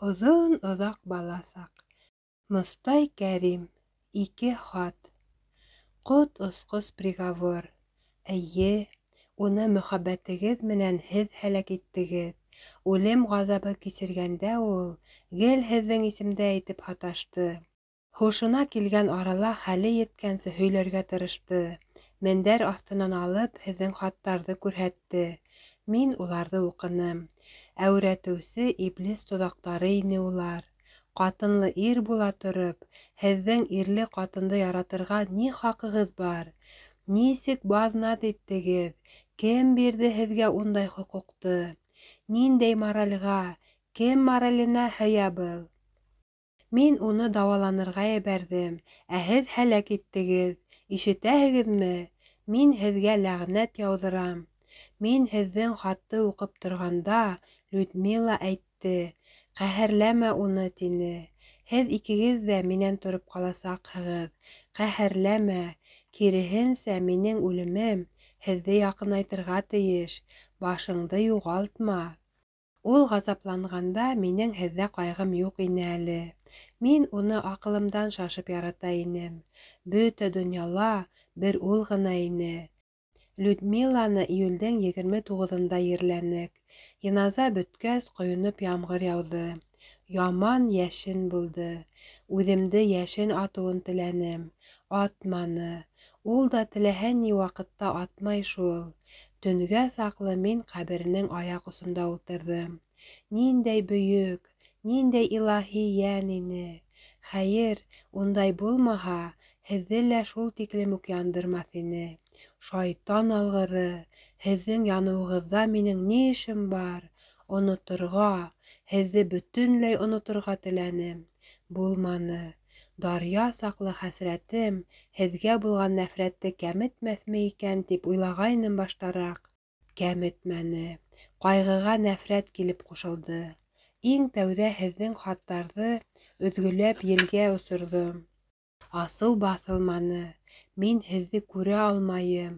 Оҙон-оҙаҡ бала саҡ. Мостай Кәрим. Ике хат. Ҡот осҡос приговор. Эйе, уны мөхәббәтегеҙ менән һеҙ һәләк иттегеҙ. Үлем ғазабы кисергәндә ул гел һеҙҙең исемде әйтеп һаташты. Һушына килгән арала хәле еткәнсе һөйләргә тырышты. Мендәр аҫтынан алып һеҙҙең хаттарҙы күрһәтте. Мин уларҙы уҡыным. Әүрәтеүсе иблис тоҙаҡтары ине улар. Ҡатынлы ир була тороп, һеҙҙең ирле ҡатынды яратырға ни хаҡығыҙ бар? Нисек баҙнат иттегеҙ? Кем бирҙе һеҙгә ундай хоҡуҡты? Ниндәй моралгә, кем мораленә һыя был? Мин уны дауаланырға ебәрҙем, ә һеҙ һәләк иттегеҙ. Ишетәһегеҙме? Мин һеҙгә ләғнәт яуҙырам. Мин һеҙҙең хатты уҡып торғанда, Людмила әйтте, ҡәһәрләмә уны, тине. Һеҙ икегеҙ ҙә минән тороп ҡаласаҡһығыҙ. Ҡәһәрләмә. Киреһенсә, минең үлемем һеҙҙе яҡынайтырға тейеш. Башыңды юғалтма. Ул ғазапланғанда минең һеҙҙә ҡайғым юҡ ине әле. Мин уны аҡылымдан шашып ярата инем. Бөтә донъяла бер ул ғына ине. Людмиланы июлдең 29-ында ерләнек. Йыназа бөткәс, ҡойоноп ямғыр яуҙы. Яман йәшен булды. Үҙемде йәшен атыуын теләнем. Атманы. Ул да теләһә ни ваҡытта атмай шул. Төнгә саҡлы мин ҡәберенең аяҡ осонда ултырҙым. Ниндәй бөйөк, ниндәй илаһи йән ине. Хәйер, ундай булмаһа, һеҙҙе лә шул тиклем үк яндырмаҫ ине. Шайтан алғыры, һеҙҙең яныуығыҙҙа минең ни эшем бар? Оноторға, һеҙҙе бөтөнләй оноторға теләнем. Булманы. Даръя саҡлы хәсрәтем һеҙгә булған нәфрәтте кәметмәҫме икән тип уйлағайным баштараҡ. Кәметмәне. Ҡайғыға нәфрәт килеп ҡушылды. Иң тәүҙә һеҙҙең хаттарҙы өҙгөләп елгә осорҙом. Асыу баҫылманы. Мин һеҙҙе күрә алмайым.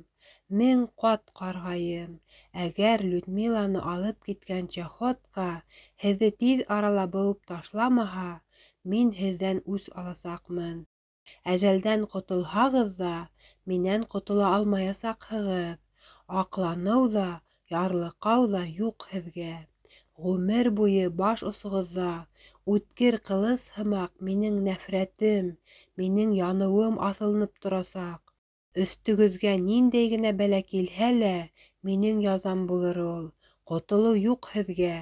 Мең ҡат ҡарғайым. Әгәр Людмиланы алып киткән чахотка һеҙҙе тиҙ арала быуып ташламаһа, мин һеҙҙән үс аласаҡмын. Әжәлдән ҡотолһағыҙ ҙа, минән ҡотола алмаясаҡһығыҙ. Аҡланыу ҙа, ярлыҡау ҙа юҡ һеҙгә. Ғүмер буйы баш осоғоҙҙа үткер ҡылыс һымаҡ минең нәфрәтем, минең яныуым аҫылынып торасаҡ. Өҫтөгөҙгә ниндәй генә бәлә килһә лә, минең язам булыр ул. Ҡотолоу юҡ һеҙгә,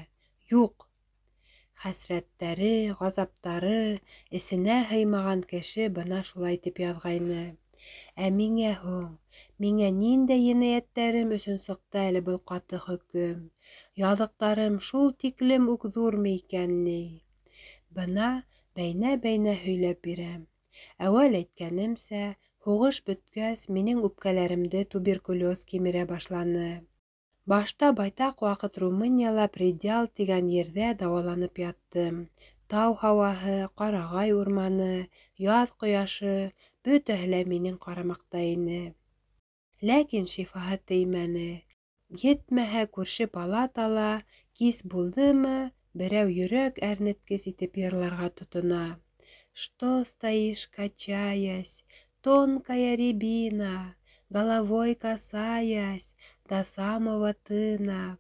юҡ. Хәсрәттәре, ғазаптары эсенә һыймаған кеше бына шулай тип яҙғайны. Ә миңә һуң, миңә ниндәй енәйәттәрем өсөн сыҡты әле был ҡаты хөкөм? Яҙыҡтарым шул тиклем үк ҙурмы икән ни? Бына бәйнә-бәйнә һөйләп бирәм. Әүәл әйткәнемсә, һуғыш бөткәс, минең үпкәләремде туберкулез кимерә башланы. Башта байтаҡ ваҡыт Румынияла Предел тигән ерҙә дауаланып яттым. Тау һауаһы, ҡарағай урманы, яҙ ҡояшы бөтәһе лә минең ҡарамаҡта ине. Ләкин шифаһы теймәне. Етмәһә, күрше палатала кис булдымы, берәү йөрәк әрнеткес итеп йырларға тотона. Что стоишь, качаясь, тонкая рябина, головой касаясь до самого тына.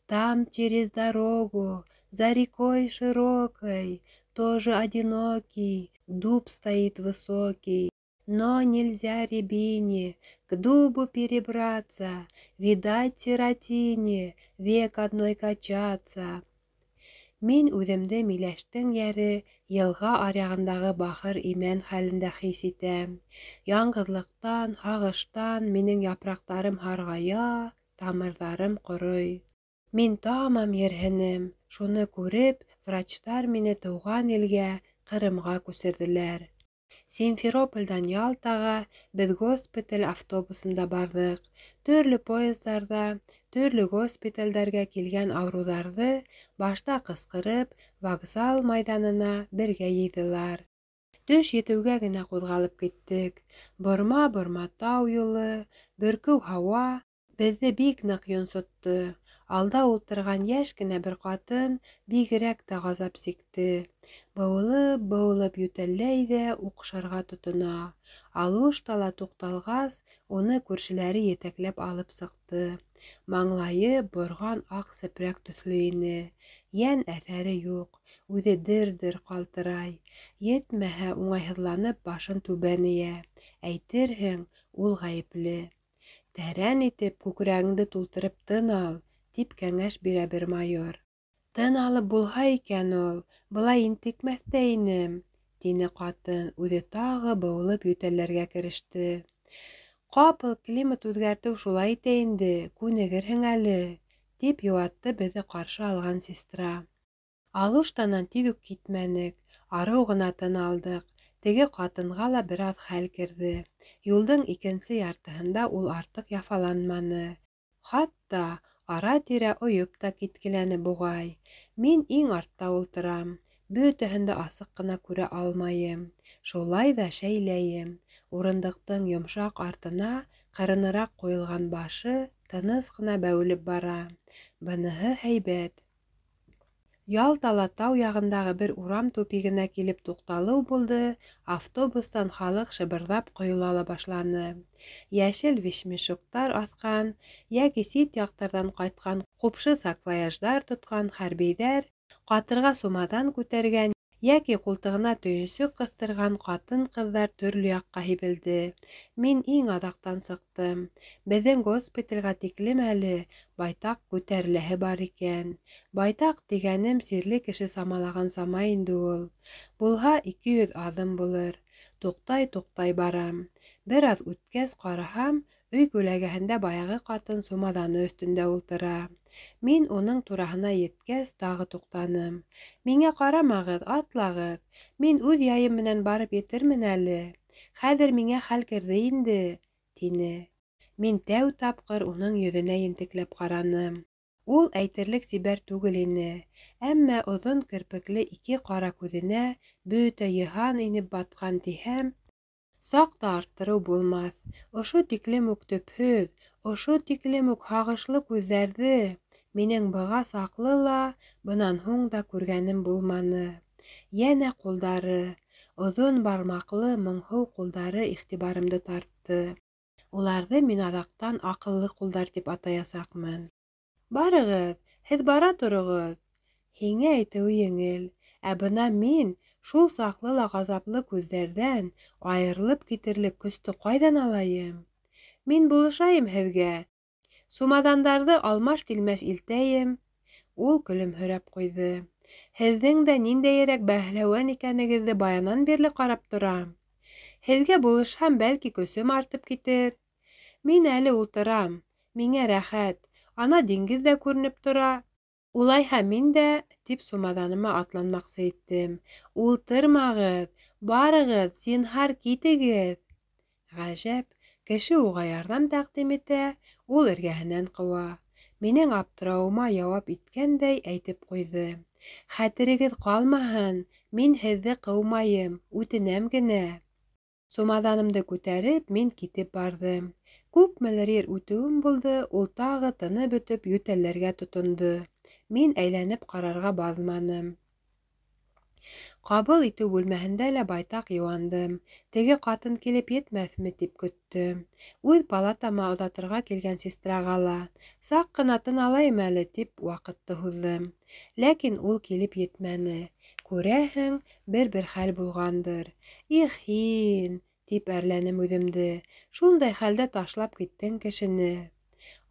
Там через дорогу, за рекой широкой, тоже одинокий дуб стоит высокий. Но нельзя рябине к дубу перебраться, видать сиротине век одной качаться. Мин үҙемде миләштең йәре йылға аръяғындағы бахыр имән хәлендә хис итәм. Яңғыҙлыҡтан, һағыштан минең япраҡтарым һарғая, тамырҙарым ҡорой. Мин тамам ерһенем. Шуны күреп, врачтар мине тыуған илгә, Ҡырымға күсерҙеләр. Симферополдән Ялтаға беҙ госпиталь автобусында барҙыҡ. Төрлө поездарҙа, төрлө госпиталдәргә килгән ауырыуҙарҙы башта ҡысҡырып, вокзал майҙанына бергә йыйҙылар. Төш етеүгә генә ҡуҙғалып киттек. Борма-борма тау юлы, бөркөү һауа, Беҙҙе бик ныҡ йонсотто. Алда ултырған йәш кенә бер ҡатын бигерәк тә ғазап сикте. Быуылып-быуылып йүтәлләй ҙә уҡшарға тотона. Алуштала туҡталғас, уны күршеләре етәкләп алып сыҡты. Маңлайы борған аҡ сепрәк төҫлө ине. Йән әҫәре юҡ, үҙе дер-дер ҡалтырай. Етмәһә, уңайһыҙланып башын түбән эйә. Әйтерһең, ул ғәйепле. Тәрән итеп, күкрәгеңде тултырып тын ал, тип кәңәш бирә бер майор. Тын алып булһа икән ул, былай интекмәҫ тә инем, тине ҡатын, үҙе тағы быуылып йүтәлләргә кереште. Ҡапыл климат үҙгәртеү шулай итә инде, күнегерһең әле, тип йыуатты беҙҙе ҡаршы алған сестра. Алуштанан тиҙ үк китмәнек, арыу ғына тын алдыҡ. Теге ҡатынға ла бер аҙ хәл керҙе. Юлдың икенсе яртыһында ул артыҡ яфаланманы. Хатта ара-тирә ойоп та киткеләне буғай. Мин иң артта ултырам. Бөтәһен дә асыҡ ҡына күрә алмайым. Шулай ҙа шәйләйем. Урындыҡтың йомшаҡ артына ҡырыныраҡ ҡуйылған башы тыныс ҡына бәүелеп бара. Быныһы һәйбәт. Ялтала тау яғындағы бер урам тупигенә килеп туҡталыу булды, автобустан халыҡ шыбырҙап ҡойола ла башланы. Йәшел вещмешоктар аҫҡан йәки сит яҡтарҙан ҡайтҡан ҡупшы саквояждар тотҡан хәрбиҙәр, ҡатырға сумаҙан күтәргән йәки ҡултығына төйөнсөк ҡыҫтырған ҡатын-ҡыҙҙар төрлө яҡҡа һибелде. Мин иң аҙаҡтан сыҡтым. Беҙҙең госпиталгә тиклем әле байтаҡ күтәреләһе бар икән. Байтаҡ тигәнем сирле кеше самалаған сама инде ул. Булһа 200 аҙым булыр. Туҡтай-туҡтай барам. Бер аҙ үткәс ҡараһам, өй күләгәһендә баяғы ҡатын сумаҙаны өҫтөндә ултыра. Мин уның тураһына еткәс, тағы туҡтаным. Миңә ҡарамағыҙ, атлағыҙ. Мин үҙ яйым менән барып етермен әле. Хәҙер миңә хәл керҙе инде, тине. Мин тәү тапҡыр уның йөҙөнә ентекләп ҡараным. Ул әйтерлек сибәр түгел ине, әммә оҙон керпекле ике ҡара күҙенә бөтә йыһан инеп батҡан тиһәм, саҡ та арттырыу булмаҫ. Ошо тиклем үк төпһөҙ, ошо тиклем үк һағышлы күҙҙәрҙе минең быға саҡлы ла, бынан һуң да күргәнем булманы. Йәнә ҡулдары, оҙон бармаҡлы моңһоу ҡулдары иғтибарымды тартты. Уларҙы мин аҙаҡтан аҡыллы ҡулдар тип атаясаҡмын. Барығыҙ, һеҙ бара тороғоҙ. Һиңә әйтеүе еңел, ә бына мин шул саҡлы ла ғазаплы күҙҙәрҙән айырылып китерлек көстө ҡайҙан алайым? Мин булышайым һеҙгә. Сумаҙандарҙы алмаш-тилмәш илтәйем. Ул көлөмһөрәп ҡуйҙы. Һеҙҙең дә ниндәйерәк бәһләүән икәнегеҙҙе баянан бирле ҡарап торам. Һеҙгә булышһам, бәлки көсөм артып китер. Мин әле ултырам, миңә рәхәт. Ана диңгеҙ ҙә күренеп тора. Улайһа мин дә, тип сумаҙаныма атланмаҡсы иттем. Ултырмағыҙ, барығыҙ, зинһар китегеҙ. Ғәжәп, кеше уға ярҙам тәҡдим итә, ул эргәһенән ҡыуа. Минең аптырауыма яуап иткәндәй әйтеп ҡуйҙы. Хәтерегеҙ ҡалмаһын, мин һеҙҙе ҡыумайым, үтенәм генә. Сумаҙанымды күтәреп, мин китеп барҙым. Күпмелер ер үтеүем булды, ул тағы тыны бөтөп йүтәлләргә тотондо. Мин әйләнеп ҡарарға баҙманым. Ҡабул итеү бүлмәһендә лә байтаҡ йыуандым. Теге ҡатын килеп етмәҫме тип көттөм. Үҙ палатама оҙатырға килгән сестраға ла саҡ ҡына тын алайым әле тип ваҡытты һуҙҙым. Ләкин ул килеп етмәне. Күрәһең, бер-бер хәл булғандыр. Их һин, тип әрләнем үҙемде. Шундай хәлдә ташлап киттең кешене.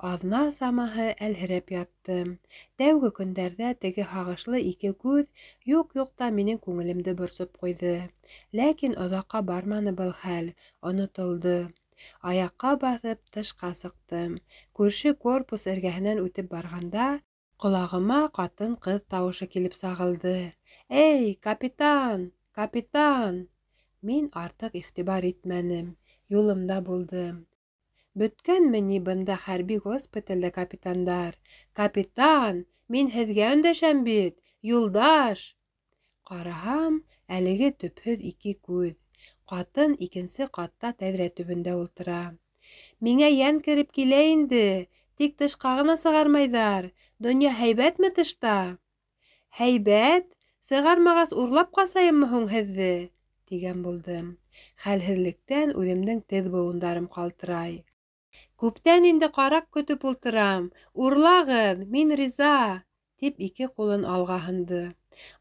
Аҙна самаһы әлһерәп яттым. Тәүге көндәрҙә теге һағышлы ике күҙ юҡ-юҡ та минең күңелемде борсоп ҡуйҙы. Ләкин оҙаҡҡа барманы был хәл, онотолдо. Аяҡҡа баҫып тышҡа сыҡтым. Күрше корпус эргәһенән үтеп барғанда ҡолағыма ҡатын-ҡыҙ тауышы килеп сағылды. Эй, капитан, капитан! Мин артыҡ иғтибар итмәнем, юлымда булдым. Бөткәнме ни бында хәрби госпиталдә капитандар? Капитан, мин һеҙгә өндәшәм бит, юлдаш! Ҡараһам, әлеге төпһөҙ ике күҙ. Ҡатын икенсе ҡатта тәҙрә төбөндә ултыра. Миңә йән кереп килә инде, Тик тышҡа ғына сығармайҙар. Донъя һәйбәтме тышта? Һәйбәт? Сығармағас урлап ҡасайыммы һуң һеҙҙе? Тигән булдым. Хәлһеҙлектән үҙемдең теҙ быуындарым ҡалтырай. Күптән инде ҡараҡ көтөп ултырам. Урлағыҙ, мин риза, тип ике ҡулын алға һондо.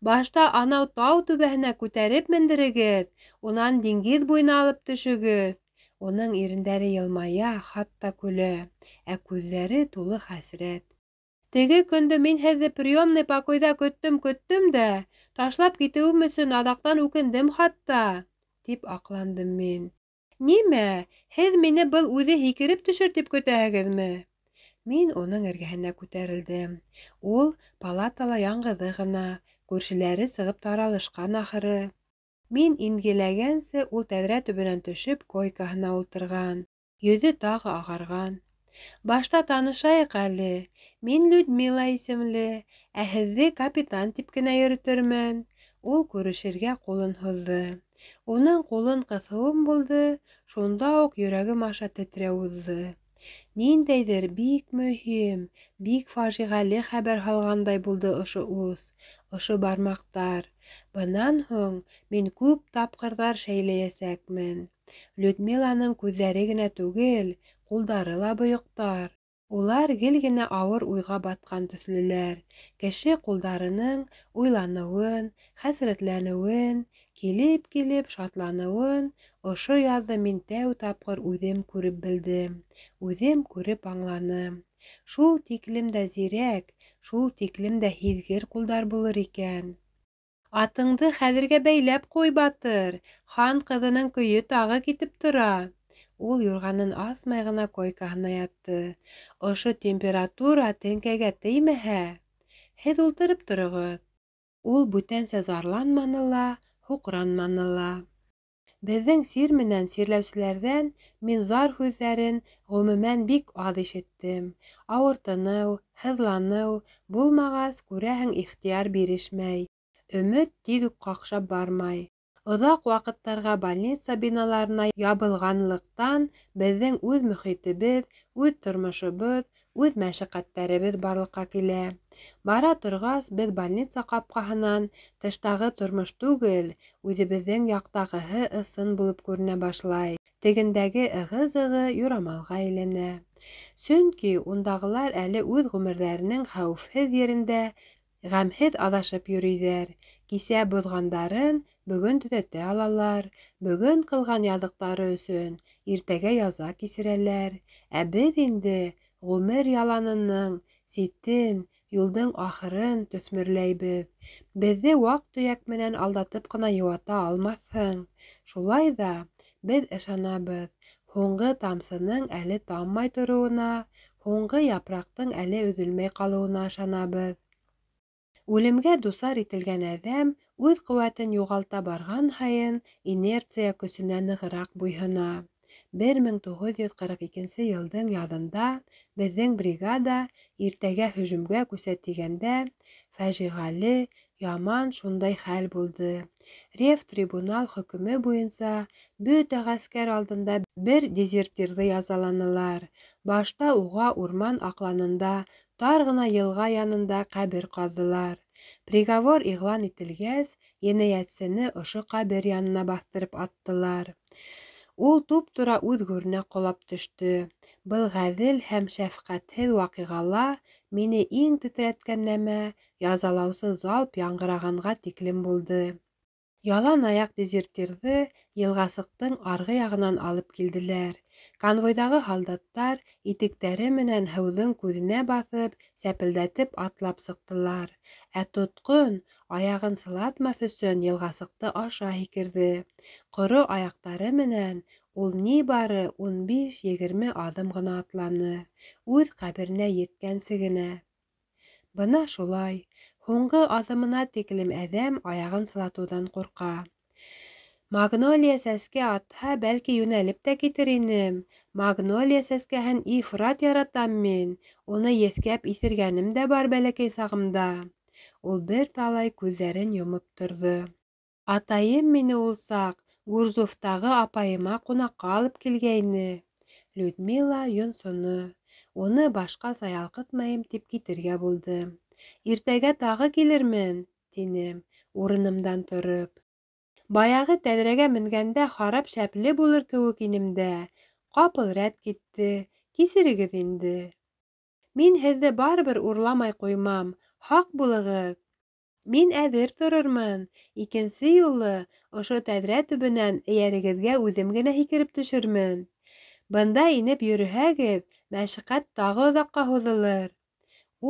Башта анау тау түбәһенә күтәреп мендерегеҙ, унан диңгеҙ буйына алып төшөгөҙ. Уның ирендәре йылмая, хатта көлә, ә күҙҙәре тулы хәсрәт. Теге көндө мин һеҙҙе приемный покойҙа көттөм-көттөм дә, ташлап китеүем өсөн аҙаҡтан үкендем хатта, тип аҡландым мин. Нимә, һеҙ мине был үҙе һикереп төшөр тип көтәһегеҙме? Мин уның эргәһенә күтәрелдем. Ул палатала яңғыҙы ғына, күршеләре сығып таралышҡан ахыры. Мин ингеләгәнсе ул тәҙрә төбөнән төшөп койкаһына ултырған. Йөҙө тағы ағарған. Башта танышайыҡ әле. Мин Людмила исемле, ә һеҙҙе капитан тип кенә йөрөтөрмөн. Ул күрешергә ҡулын һуҙҙы. Уның ҡулын ҡыҫыуым булды, шунда уҡ йөрәгем аша тетрәү уҙҙы. Ниндәйҙер бик мөһим, бик фажиғәле хәбәр һалғандай булды ошо ус, ошо бармаҡтар. Бынан һуң мин күп тапҡырҙар шәйләйәсәкмен. Людмиланың күҙҙәре генә түгел, ҡулдары ла бойоҡтар. Улар гел генә ауыр уйға батҡан төҫлөләр. Кеше ҡулдарының уйланыуын, хәсрәтләнеүен, килеп-килеп шатланыуын ошо яҙҙы мин тәү тапҡыр үҙем күреп белдем, үҙем күреп аңланым. Шул тиклем дә зирәк, шул тиклем дә һиҙгер ҡулдар булыр икән. Атыңды хәҙергә бәйләп ҡуй, батыр. Хан ҡыҙының көйө тағы китеп тора. Ул юрғанын асмай ғына койкаһына ятты. Ошо температура теңкәгә теймәһә, һеҙ ултырып тороғоҙ. Ул бүтәнсә зарланманы ла, һуҡранманы ла. Беҙҙең сир менән сирләүселәрҙән мин зар һүҙҙәрен ғөмүмән бик аҙ ишеттем. Ауыртыныу, һыҙланыу булмағас, күрәһең, ихтыяр бирешмәй. Өмөт тиҙ үк ҡаҡшап бармай. Оҙаҡ ваҡыттарға больница биналарына ябылғанлыҡтан беҙҙең үҙ мөхитебеҙ, үҙ тормошобоҙ, үҙ мәшәҡәттәребеҙ барлыҡҡа килә. Бара торғас, беҙ больница ҡапҡаһынан тыштағы тормош түгел, үҙебеҙҙең яҡтағыһы ысын булып күренә башлай. Тегендәге ығы-зығы юрамалға әйләнә. Сөнки ундағылар әле үҙ ғүмерҙәренең хәүефһеҙ ерендә ғәмһеҙ аҙашып йөрөйҙәр. Кисә боҙғандарын бөгөн төҙәтә алалар, бөгөн ҡылған яҙыҡтары өсөн иртәгә яза кисерәләр. Ә беҙ инде ғүмер яланының ситен, юлдың ахырын төҫмөрләйбеҙ. Беҙҙе ваҡ-төйәк менән алдатып ҡына йыуата алмаҫһың. Шулай ҙа беҙ ышанабыҙ, һуңғы тамсының әле таммай тороуына, һуңғы япраҡтың әле өҙөлмәй ҡалыуына ышанабыҙ. Үлемгә дусар ителгән әҙәм үҙ ҡеүәтен юғалта барған һайын инерция көсөнә нығыраҡ буйһона. 1942 йылдың яҙында беҙҙең бригада иртәгә һөжүмгә күсә тигәндә фажиғәле, яман шундай хәл булды. Ревтрибунал хөкөмө буйынса бөтә ғәскәр алдында бер дезертирҙы язаланылар. Башта уға урман аҡланында, тар ғына йылға янында ҡәбер ҡаҙҙылар. Приговор иғлан ителгәс, енәйәтсене ошо ҡәбер янына баҫтырып аттылар. Ул туп-тура үҙ гүренә ҡолап төштө. Был ғәҙел һәм шәфҡәтһеҙ ваҡиғала мине иң тетрәткән нәмә язалаусы залп яңғырағанға тиклем булды. Ялан аяҡ дезертирҙы йылғасыҡтың арғы яғынан алып килделәр. Конвойҙағы һалдаттар итектәре менән һыуҙың күҙенә баҫып, сәпелдәтеп атлап сыҡтылар. Ә тотҡон аяғын сылатмаҫ өсөн йылғасыҡты аша һикерҙе. Ҡоро аяҡтары менән ул ни бары 15-20 аҙым ғына атланы, үҙ ҡәберенә еткәнсе генә. Бына шулай, һуңғы аҙымына тиклем әҙәм аяғын сылатыуҙан ҡурҡа. Магнолия сәскә атһа, бәлки йүнәлеп тә китер инем. Магнолия сәскәһен ифрат яратам мин. Уны еҫкәп иҫергәнем дә бар бәләкәй сағымда. Ул бер талай күҙҙәрен йомоп торҙо. Атайым мине ул саҡ Гурзуфтағы апайыма ҡунаҡҡа алып килгәйне. Людмила йонсоно. Уны башҡаса ялҡытмайым тип китергә булдым. Иртәгә тағы килермен, тинем, урынымдан тороп. Баяғы тәҙрәгә менгәндә харап шәпле булыр кеүек инем дә, ҡапыл рәт китте, кисерегеҙ инде. Мин һеҙҙе барыбер урламай ҡуймам, һаҡ булығыҙ. Мин әҙер торормон, икенсе юлы ошо тәҙрә төбөнән эйәрегеҙгә үҙем генә һикереп төшөрмөн. Бында инеп йөрөһәгеҙ, мәшәҡәт тағы оҙаҡҡа һуҙылыр.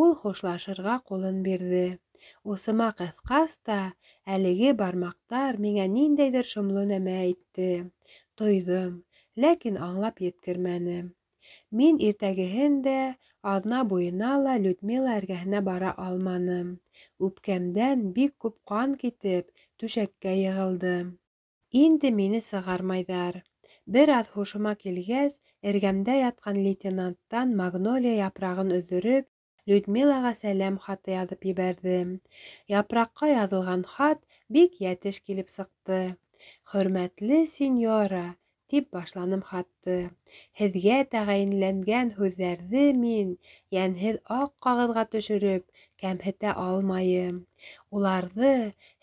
Ул хушлашырға ҡулын бирҙе. Усыма ҡыҫҡас та, әлеге бармаҡтар миңә ниндәйҙер шомло нәмә әйтте. Тойҙом, ләкин аңлап еткермәнем. Мин иртәгеһен дә, аҙна буйына ла Людмила эргәһенә бара алманым. Үпкәмдән бик күп ҡан китеп, түшәккә йығылдым. Инде мине сығармайҙар. Бер аҙ һушыма килгәс, эргәмдә ятҡан лейтенанттан магнолия япрағын өҙҙөрөп, Людмилаға сәләм хаты яҙып ебәрҙем. Япраҡҡа яҙылған хат бик йәтеш килеп сыҡты. Хөрмәтле сеньора, тип башланым хатты. Һеҙгә тәғәйенләнгән һүҙҙәрҙе мин йәнһеҙ аҡ ҡағыҙға төшөрөп кәмһетә алмайым. Уларҙы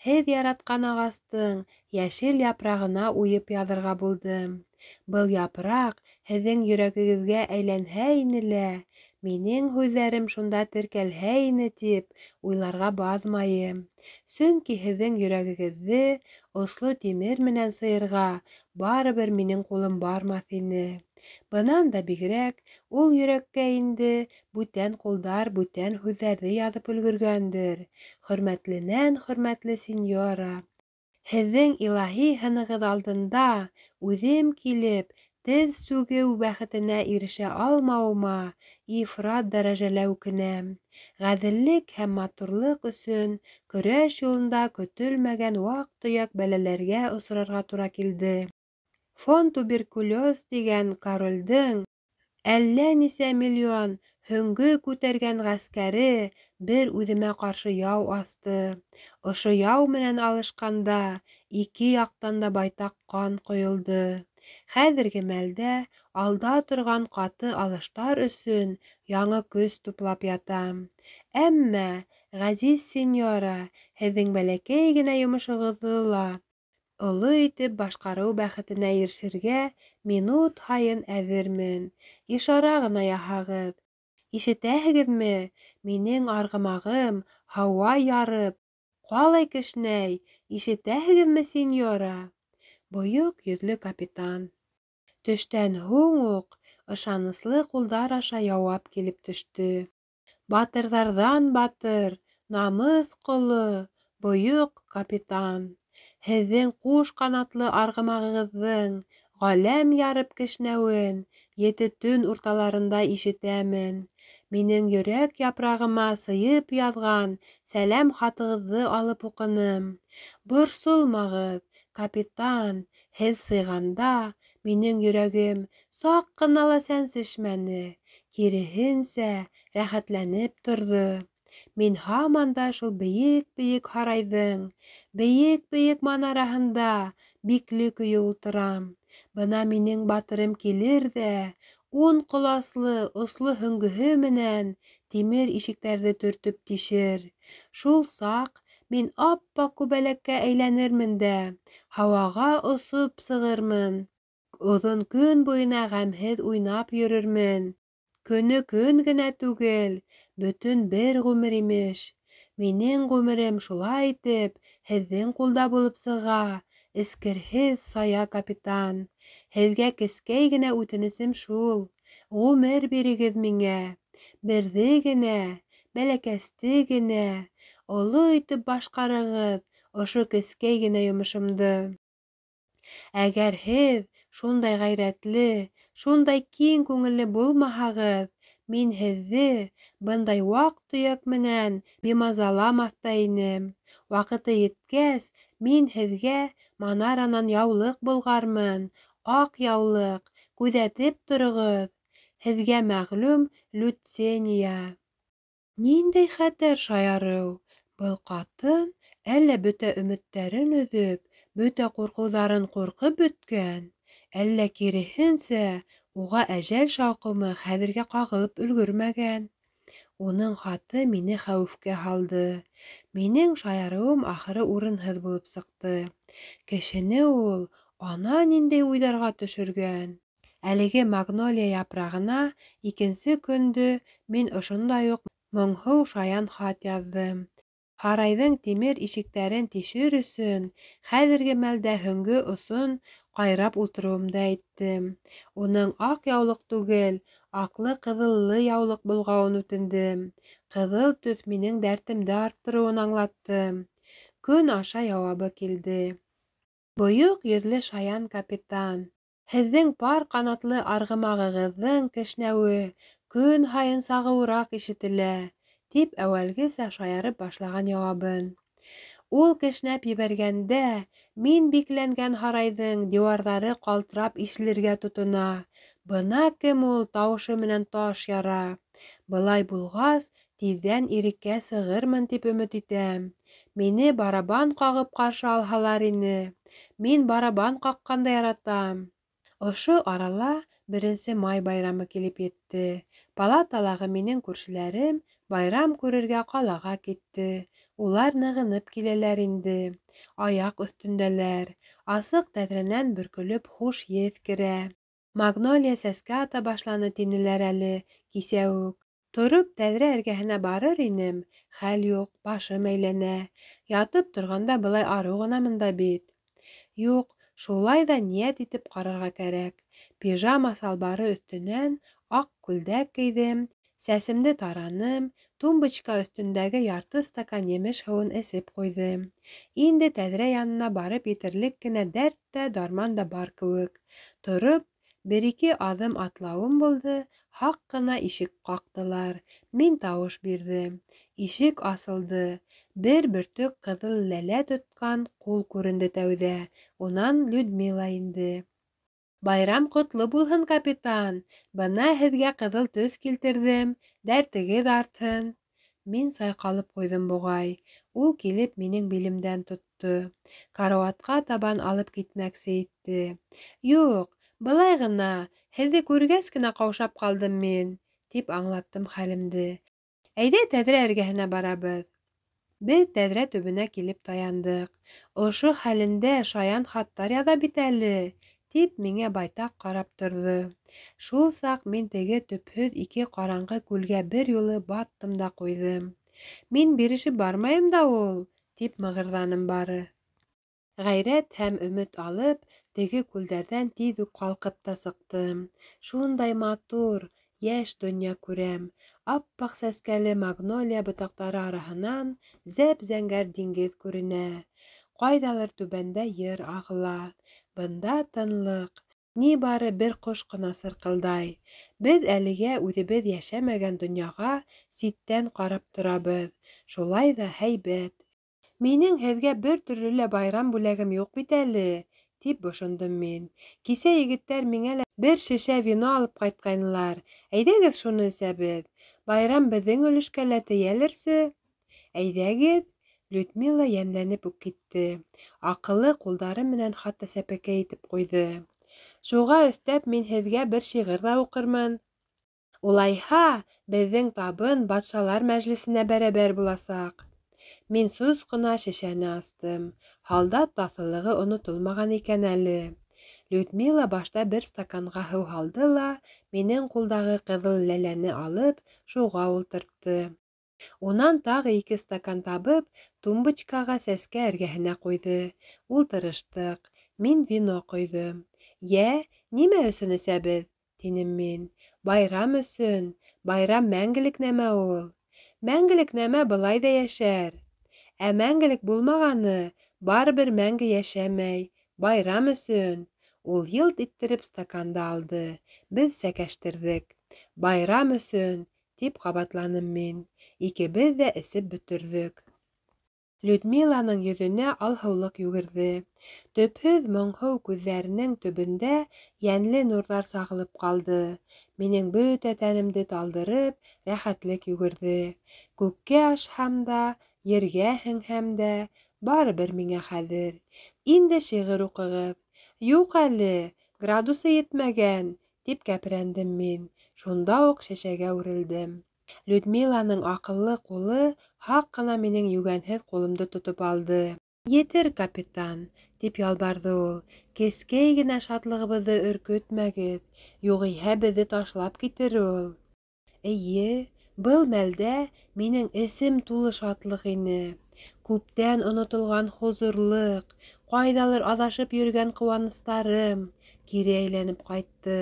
һеҙ яратҡан ағастың йәшел япрағына уйып яҙырға булдым. Был япраҡ һеҙҙең йөрәгегеҙгә әйләнһә ине лә, минең һүҙҙәрем шунда теркәлһә ине тип уйларға баҙмайым. Сөнки һеҙҙең йөрәгегеҙҙе осло тимер менән сыйырға барыбер минең ҡулым бармаҫ ине. Бынан да бигерәк, ул йөрәккә инде бүтән ҡулдар бүтән һүҙҙәрҙе яҙып өлгөргәндер. Хөрмәтленән хөрмәтле сеньора, һеҙҙең илаһи һынығыҙ алдында үҙем килеп теҙ сүгеү бәхетенә ирешә алмауыма ифрат дәрәжәлә үкенәм. Ғәҙеллек һәм матурлыҡ өсөн көрәш юлында көтөлмәгән ваҡ-төйәк бәләләргә осрарға тура килде. Фон туберкулез тигән королдең әллә нисә миллион һөңгө күтәргән ғәскәре бер үҙемә ҡаршы яу асты. Ошо яу менән алышҡанда ике яҡтан да байтаҡ ҡан ҡойолдо. Хәҙерге мәлдә алда торған ҡаты алыштар өсөн яңы көс туплап ятам. Әммә, ғәзиз сеньора, һеҙҙең бәләкәй генә йомошоғоҙҙо ла оло итеп башҡарыу бәхетенә ирешергә минут һайын әҙермен. Ишара ғына яһағыҙ. Ишетәһегеҙме? Минең арғымағым һауа ярып ҡалай кешнәй. Ишетәһегеҙме, сеньора? Бойоҡ йөҙлө капитан. Төштән һуң уҡ ышаныслы ҡулдар аша яуап килеп төштө. Батырҙарҙан батыр, намыҫ ҡоло, бойоҡ капитан. Һеҙҙең ҡуш ҡанатлы арғымағығыҙҙың ғаләм ярып кешнәүен ете төн урталарында ишетәмен. Минең йөрәк япрағыма сыйып яҙған сәләм хатығыҙҙы алып уҡыным. Борсолмағыҙ, капитан, һеҙ сыйғанда минең йөрәгем саҡ ҡына ла сәнсешмәне, киреһенсә рәхәтләнеп торҙо. Мин һаман да шул бейек-бейек һарайҙың бейек-бейек манараһында бикле көйө ултырам. Бына минең батырым килер ҙә, ун ҡоласлы осло һөңгөһө менән тимер ишектәрҙе төртөп тишер. Шул саҡ мин ап-аҡ күбәләккә әйләнермен дә, һауаға осоп сығырмын. Оҙон көн буйына ғәмһеҙ уйнап йөрөрмөн. Көнө көн генә түгел, бөтөн бер ғүмер имеш. Минең ғүмерем шулай итеп һеҙҙең ҡулда булып сыға, эскерһеҙ сая капитан. Һеҙгә кескәй генә үтенесем шул: ғүмер бирегеҙ миңә. Берҙе генә, бәләкәсте генә, оло итеп башҡарығыҙ ошо кескәй генә йомошомдо. Әгәр һеҙ шундай ғәйрәтле, шундай киң күңелле булмаһағыҙ, мин һеҙҙе бындай ваҡ-төйәк менән бимазаламаҫ та инем. Ваҡыты еткәс, мин һеҙгә манаранан яулыҡ болғармын, аҡ яулыҡ, күҙәтеп тороғоҙ. Һеҙгә мәғлүм Люцения. Ниндәй хәтәр шаярыу! Был ҡатын әллә бөтә өмөттәрен өҙөп, бөтә ҡурҡыуҙарын ҡурҡып бөткән, әллә киреһенсә Уға әжәл шауҡымы хәҙергә ҡағылып өлгөрмәгән. Уның хаты мине хәүефкә һалды. Минең шаярыуым ахыры урынһыҙ булып сыҡты. Кешене ул ана ниндәй уйҙарға төшөргән. Әлеге магнолия япрағына икенсе көндө мин ошондай уҡ моңһоу шаян хат яҙҙым. Һарайҙың тимер ишектәрен тишер өсөн хәҙерге мәлдә һөңгө осон ҡайрап ултырыуымды әйттем. Уның аҡ яулыҡ түгел, аҡлы-ҡыҙыллы яулыҡ болғауын үтендем. Ҡыҙыл төҫ минең дәртемде арттырыуын аңлаттым. Көн аша яуабы килде. Бойоҡ йөҙлө шаян капитан, һеҙҙең пар ҡанатлы арғымағығыҙҙың кешнәүе көн һайын сағыуыраҡ ишетелә, тип әүәлгесә шаярып башлаған яуабын. Ул кешнәп ебәргәндә мин бикләнгән һарайҙың диуарҙары ҡалтырап ишелергә тотона. Бына кем ул тауышы менән таш яра. Былай булғас, тиҙҙән иреккә сығырмын тип өмөт итәм. Мине барабан ҡағып ҡаршы алһалар ине. Мин барабан ҡаҡҡанды яратам. Ошо арала 1 май байрамы килеп етте. Палаталағы минең күршеләрем байрам күрергә ҡалаға китте. Улар нығынып киләләр инде. Аяҡ өҫтөндәләр. Асыҡ тәҙрәнән бөркөлөп хуш еҫ керә. Магнолия сәскә ата башланы тинеләр әле кисә үк. Тороп тәҙрә эргәһенә барыр инем, хәл юҡ, башым әйләнә. Ятып торғанда былай арыу ғына мында бит. Юҡ, шулай ҙа ниәт итеп ҡарарға кәрәк. Пижама салбары өҫтөнән аҡ күлдәк кейҙем, сәсемде тараным, тумбочка өҫтөндәге ярты стакан емеш һыуын эсеп ҡуйҙым. Инде тәҙрә янына барып етерлек кенә дәрт тә, дарман да бар кеүек. Тороп, бер-ике аҙым атлауым булды, һаҡ ҡына ишек ҡаҡтылар. Мин тауыш бирҙем. Ишек асылды. Бер бөртөк ҡыҙыл ләлә тотҡан ҡул күренде тәүҙә. Унан Людмила инде. Байрам ҡотло булһын, капитан. Бына һеҙгә ҡыҙыл төҫ килтерҙем. Дәртегеҙ артһын. Мин сайҡалып ҡуйҙым буғай. Ул килеп минең билемдән тотто. Карауатҡа табан алып китмәксе итте. Юҡ, былай ғына, һеҙҙе күргәс кенә ҡаушап ҡалдым мин, тип аңлаттым хәлемде. Әйҙә тәҙрә эргәһенә барабыҙ. Беҙ тәҙрә төбөнә килеп таяндыҡ. Ошо хәлендә шаян хаттар яҙа бит әле, тип миңә байтаҡ ҡарап торҙо. Шул саҡ мин теге төпһөҙ ике ҡараңғы күлгә бер юлы баттым да ҡуйҙым. Мин бирешеп бармайым да ул, тип мығырҙаным бары. Ғәйрәт һәм өмөт алып, теге күлдәрҙән тиҙ үк ҡалҡып та сыҡтым. Шундай матур, йәш донъя күрәм. Аппаҡ сәскәле магнолия ботаҡтары араһынан зәп-зәңгәр диңгеҙ күренә. Ҡайҙалыр түбәндә ер ағыла. Бында тынлыҡ. Ни бары бер ҡош ҡына сырҡылдай. Беҙ әлегә үҙебеҙ йәшәмәгән донъяға ситтән ҡарап торабыҙ. Шулай ҙа һәйбәт. Минең һеҙгә бер төрлө лә байрам бүләгем юҡ бит әле, тип бошондом мин. Кисә егеттәр миңә лә бер шешә вино алып ҡайтҡайнылар. Әйҙәгеҙ шуны эсәбеҙ. Байрам беҙҙең өлөшкә лә тейәлерсе. Әйҙәгеҙ. Людмила йәмләнеп үк китте. Аҡыллы ҡулдары менән хатта сәпәкәй итеп ҡуйҙы. Шуға өҫтәп мин һеҙгә бер шиғыр ҙа уҡырмын. Улайһа, беҙҙең табын батшалар мәжлесенә бәрәбәр буласаҡ. Мин сус ҡына шешәне астым. Һалдат таҫыллығы онотолмаған икән әле. Людмила башта бер стаканға һыу һалды ла, минең ҡулдағы ҡыҙыл ләләне алып, шуға ултыртты. Унан тағы 2 стакан табып, тумбочкаға сәскә эргәһенә ҡуйҙы. Ултырыштыҡ. Мин вино ҡойҙом. Йә, нимә өсөн эсәбеҙ? Тинем мин. Байрам өсөн. Байрам мәңгелек нәмә ул. Мәңгелек нәмә былай ҙа йәшәр. Ә мәңгелек булмағаны барыбер мәңге йәшәмәй. Байрам өсөн. Ул йылт иттереп стаканды алды. Беҙ сәкәштерҙек. Байрам өсөн, тип ҡабатланым мин. Икебеҙ ҙә эсеп бөтөрҙөк. Людмиланың йөҙөнә алһыулыҡ йүгерҙе. Төпһөҙ моңһоу күҙҙәренең төбөндә йәнле нурҙар сағылып ҡалды. Минең бөтә тәнемде талдырып, рәхәтлек йүгерҙе. Күккә ашһам да, ергә һеңһәм дә, барыбер миңә хәҙер. Инде шиғыр уҡығыҙ. Юҡ әле, градусы етмәгән, Дип кәперәндем мин, шунда уҡ шешәгә үрелдем. Людмиланың аҡыллы ҡулы һаҡ ҡына минең йүгәнһеҙ ҡулымды тотоп алды. Етер, капитан, тип ялбарҙы ул, кескәй генә шатлығыбыҙҙы өркөтмәгеҙ, юғиһә беҙҙе ташлап китер ул. Эйе, был мәлдә минең эсем тулы шатлыҡ ине. Күптән онотолған хозурлыҡ, ҡайҙалыр аҙашып йөрөгән ҡыуаныстарым кире әйләнеп ҡайтты.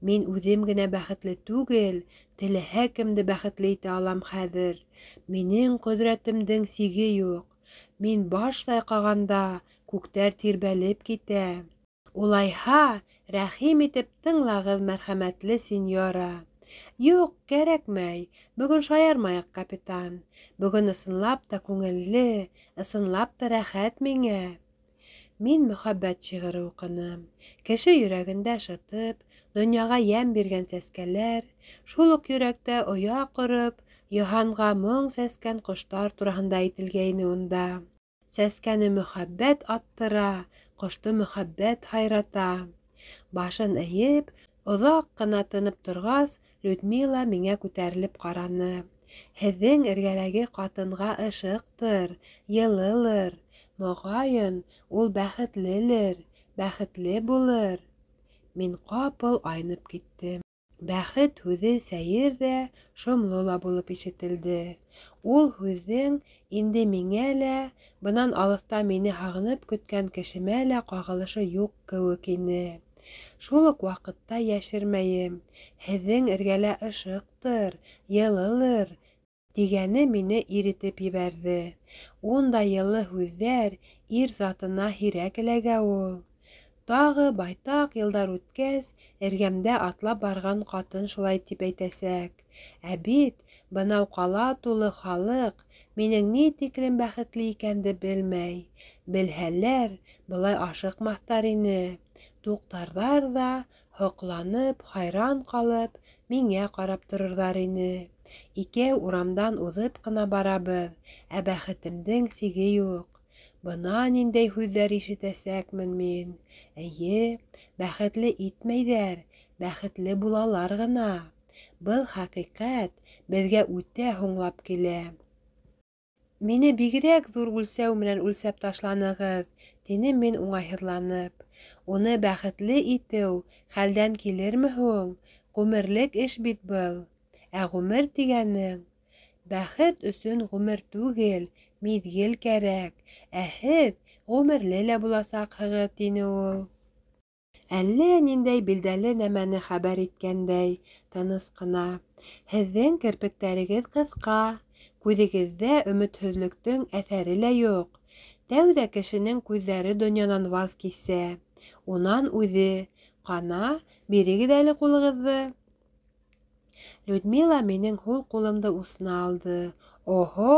Мин үҙем генә бәхетле түгел, теләһә кемде бәхетле итә алам хәҙер. Минең ҡөҙрәтемдең сиге юҡ. Мин баш сайҡағанда күктәр тирбәлеп китә. Улайһа, рәхим итеп тыңлағыҙ, мәрхәмәтле сеньора. Юҡ, кәрәкмәй, бөгөн шаярмайыҡ, капитан. Бөгөн ысынлап та күңелле, ысынлап та рәхәт миңә. Мин мөхәббәт шиғыры уҡыным. Кеше йөрәгендә шытып, донъяға йәм биргән сәскәләр, шул уҡ йөрәктә оя ҡороп, йыһанға моң сәскән ҡоштар тураһында әйтелгәйне унда. Сәскәне мөхәббәт аттыра, ҡошто мөхәббәт һайрата. Башын эйеп, оҙаҡ ҡына тынып торғас, Людмила миңә күтәрелеп ҡараны. Һеҙҙең эргәләге ҡатынға ышыҡтыр, йылылыр. Моғайын, ул бәхетлелер, бәхетле булыр. Мин ҡапыл айнып киттем. Бәхет һүҙе сәйер ҙә, шомло ла булып ишетелде. Ул һүҙҙең инде миңә лә, бынан алыҫта мине һағынып көткән кешемә лә ҡағылышы юҡ кеүек ине. Шул уҡ ваҡытта йәшермәйем, һеҙҙең эргәлә ышыҡтыр, йылылыр, тигәне мине иретеп ебәрҙе. Ундай йылы һүҙҙәр ир затына һирәк эләгә ул. Тағы байтаҡ йылдар үткәс, эргәмдә атлап барған ҡатын шулай тип әйтәсәк. Ә бит бынау ҡала тулы халыҡ минең ни тиклем бәхетле икәнде белмәй. Белһәләр, былай ашыҡмаҫтар ине. Туҡтарҙар ҙа, һоҡланып, хайран ҡалып, миңә ҡарап торорҙар ине. Икәү урамдан уҙып ҡына барабыҙ, ә бәхетемдең сиге юҡ. Бына ниндәй һүҙҙәр ишетәсәкмен мин. Эйе, бәхетле итмәйҙәр, бәхетле булалар ғына. Был хәҡиҡәт беҙгә үтә һуңлап килә. Мине бигерәк ҙур үлсәү менән үлсәп ташланығыҙ, тинем мин уңайһыҙланып. Уны бәхетле итеү хәлдән килерме һуң? Ғүмерлек эш бит был. Ә ғүмер тигәнең бәхет өсөн ғүмер түгел, миҙгел кәрәк. Ә һеҙ ғүмерле лә буласаҡһығыҙ, тине ул. Әллә ниндәй билдәле нәмәне хәбәр иткәндәй, тыныс ҡына. Һеҙҙең керпектәрегеҙ ҡыҫҡа, күҙегеҙҙә өмөтһөҙлөктөң әҫәре лә юҡ. Тәүҙә кешенең күҙҙәре донъянан ваз кисә. Унан үҙе. Ҡана, бирегеҙ әле ҡулығыҙҙы. Людмила минең һул ҡулымды усына алды. Оһо,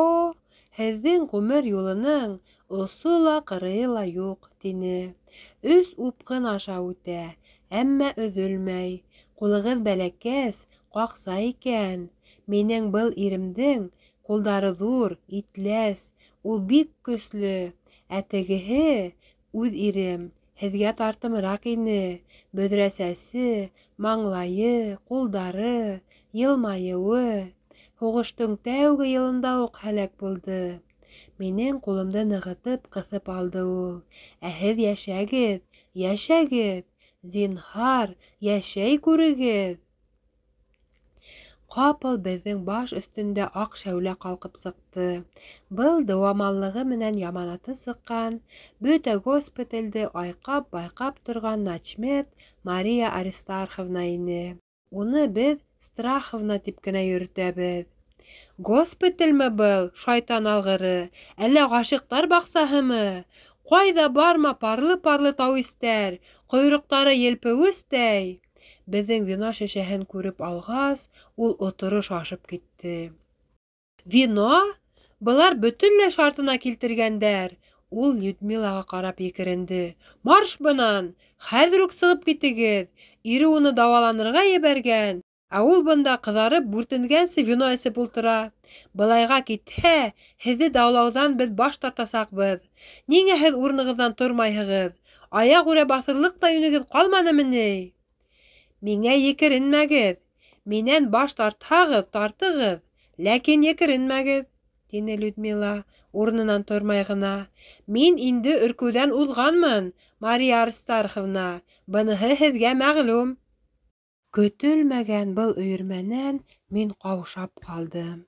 һеҙҙең ғүмер юлының осо ла ҡырыйы ла юҡ, тине. Өс упҡын аша үтә, әммә өҙөлмәй. Ҡулығыҙ бәләкәс, ҡаҡса икән. Минең был иремдең ҡулдары ҙур, итләс, ул бик көслө. Ә тегеһе, үҙ ирем, һеҙгә тартымыраҡ ине. Бөҙрә сәсе, маңлайы, ҡулдары, йылмайыуы. Һуғыштың тәүге йылында уҡ һәләк булды. Минең ҡулымды нығытып ҡыҫып алды ул. Ә һеҙ йәшәгеҙ, йәшәгеҙ, зинһар, йәшәй күрегеҙ. Ҡапыл беҙҙең баш өҫтөндә аҡ шәүлә ҡалҡып сыҡты. Был дыуамаллығы менән яманаты сыҡҡан, бөтә госпиталде айҡап-байҡап торған начмед Мария Аристарховна ине. Уны беҙ Страховна тип кенә йөрөтәбеҙ. Госпиталме был, шайтан алғыры, әллә ғашиҡтар баҡсаһымы? Ҡайҙа барма парлы-парлы тауистәр, ҡойроҡтары елпеүестәй. Беҙҙең вино шешәһен күреп алғас, ул оторо шашып китте. Вино? Былар бөтөнләй шартына килтергәндәр. Ул Людмилаға ҡарап екеренде. Марш бынан! Хәҙер үк сығып китегеҙ! Ире уны дауаланырға ебәргән. Ә ул бында ҡыҙарып бүртенгәнсе вино эсеп ултыра. Былайға китһә, һеҙҙе даулауҙан беҙ баш тартасаҡбыҙ. Ниңә һеҙ урынығыҙҙан тормайһығыҙ? Аяғүрә баҫырлыҡ та йүнегеҙ ҡалманымы ни? Миңә екеренмәгеҙ! Минән баш тартһағыҙ, тартығыҙ, ләкин екеренмәгеҙ, тине Людмила, урынынан тормай ғына. Мин инде өркөүҙән уҙғанмын, Мария Аристарховна, быныһы һеҙгә мәғлүм. Көтөлмәгән был өйөрмәнән мин ҡаушап ҡалдым.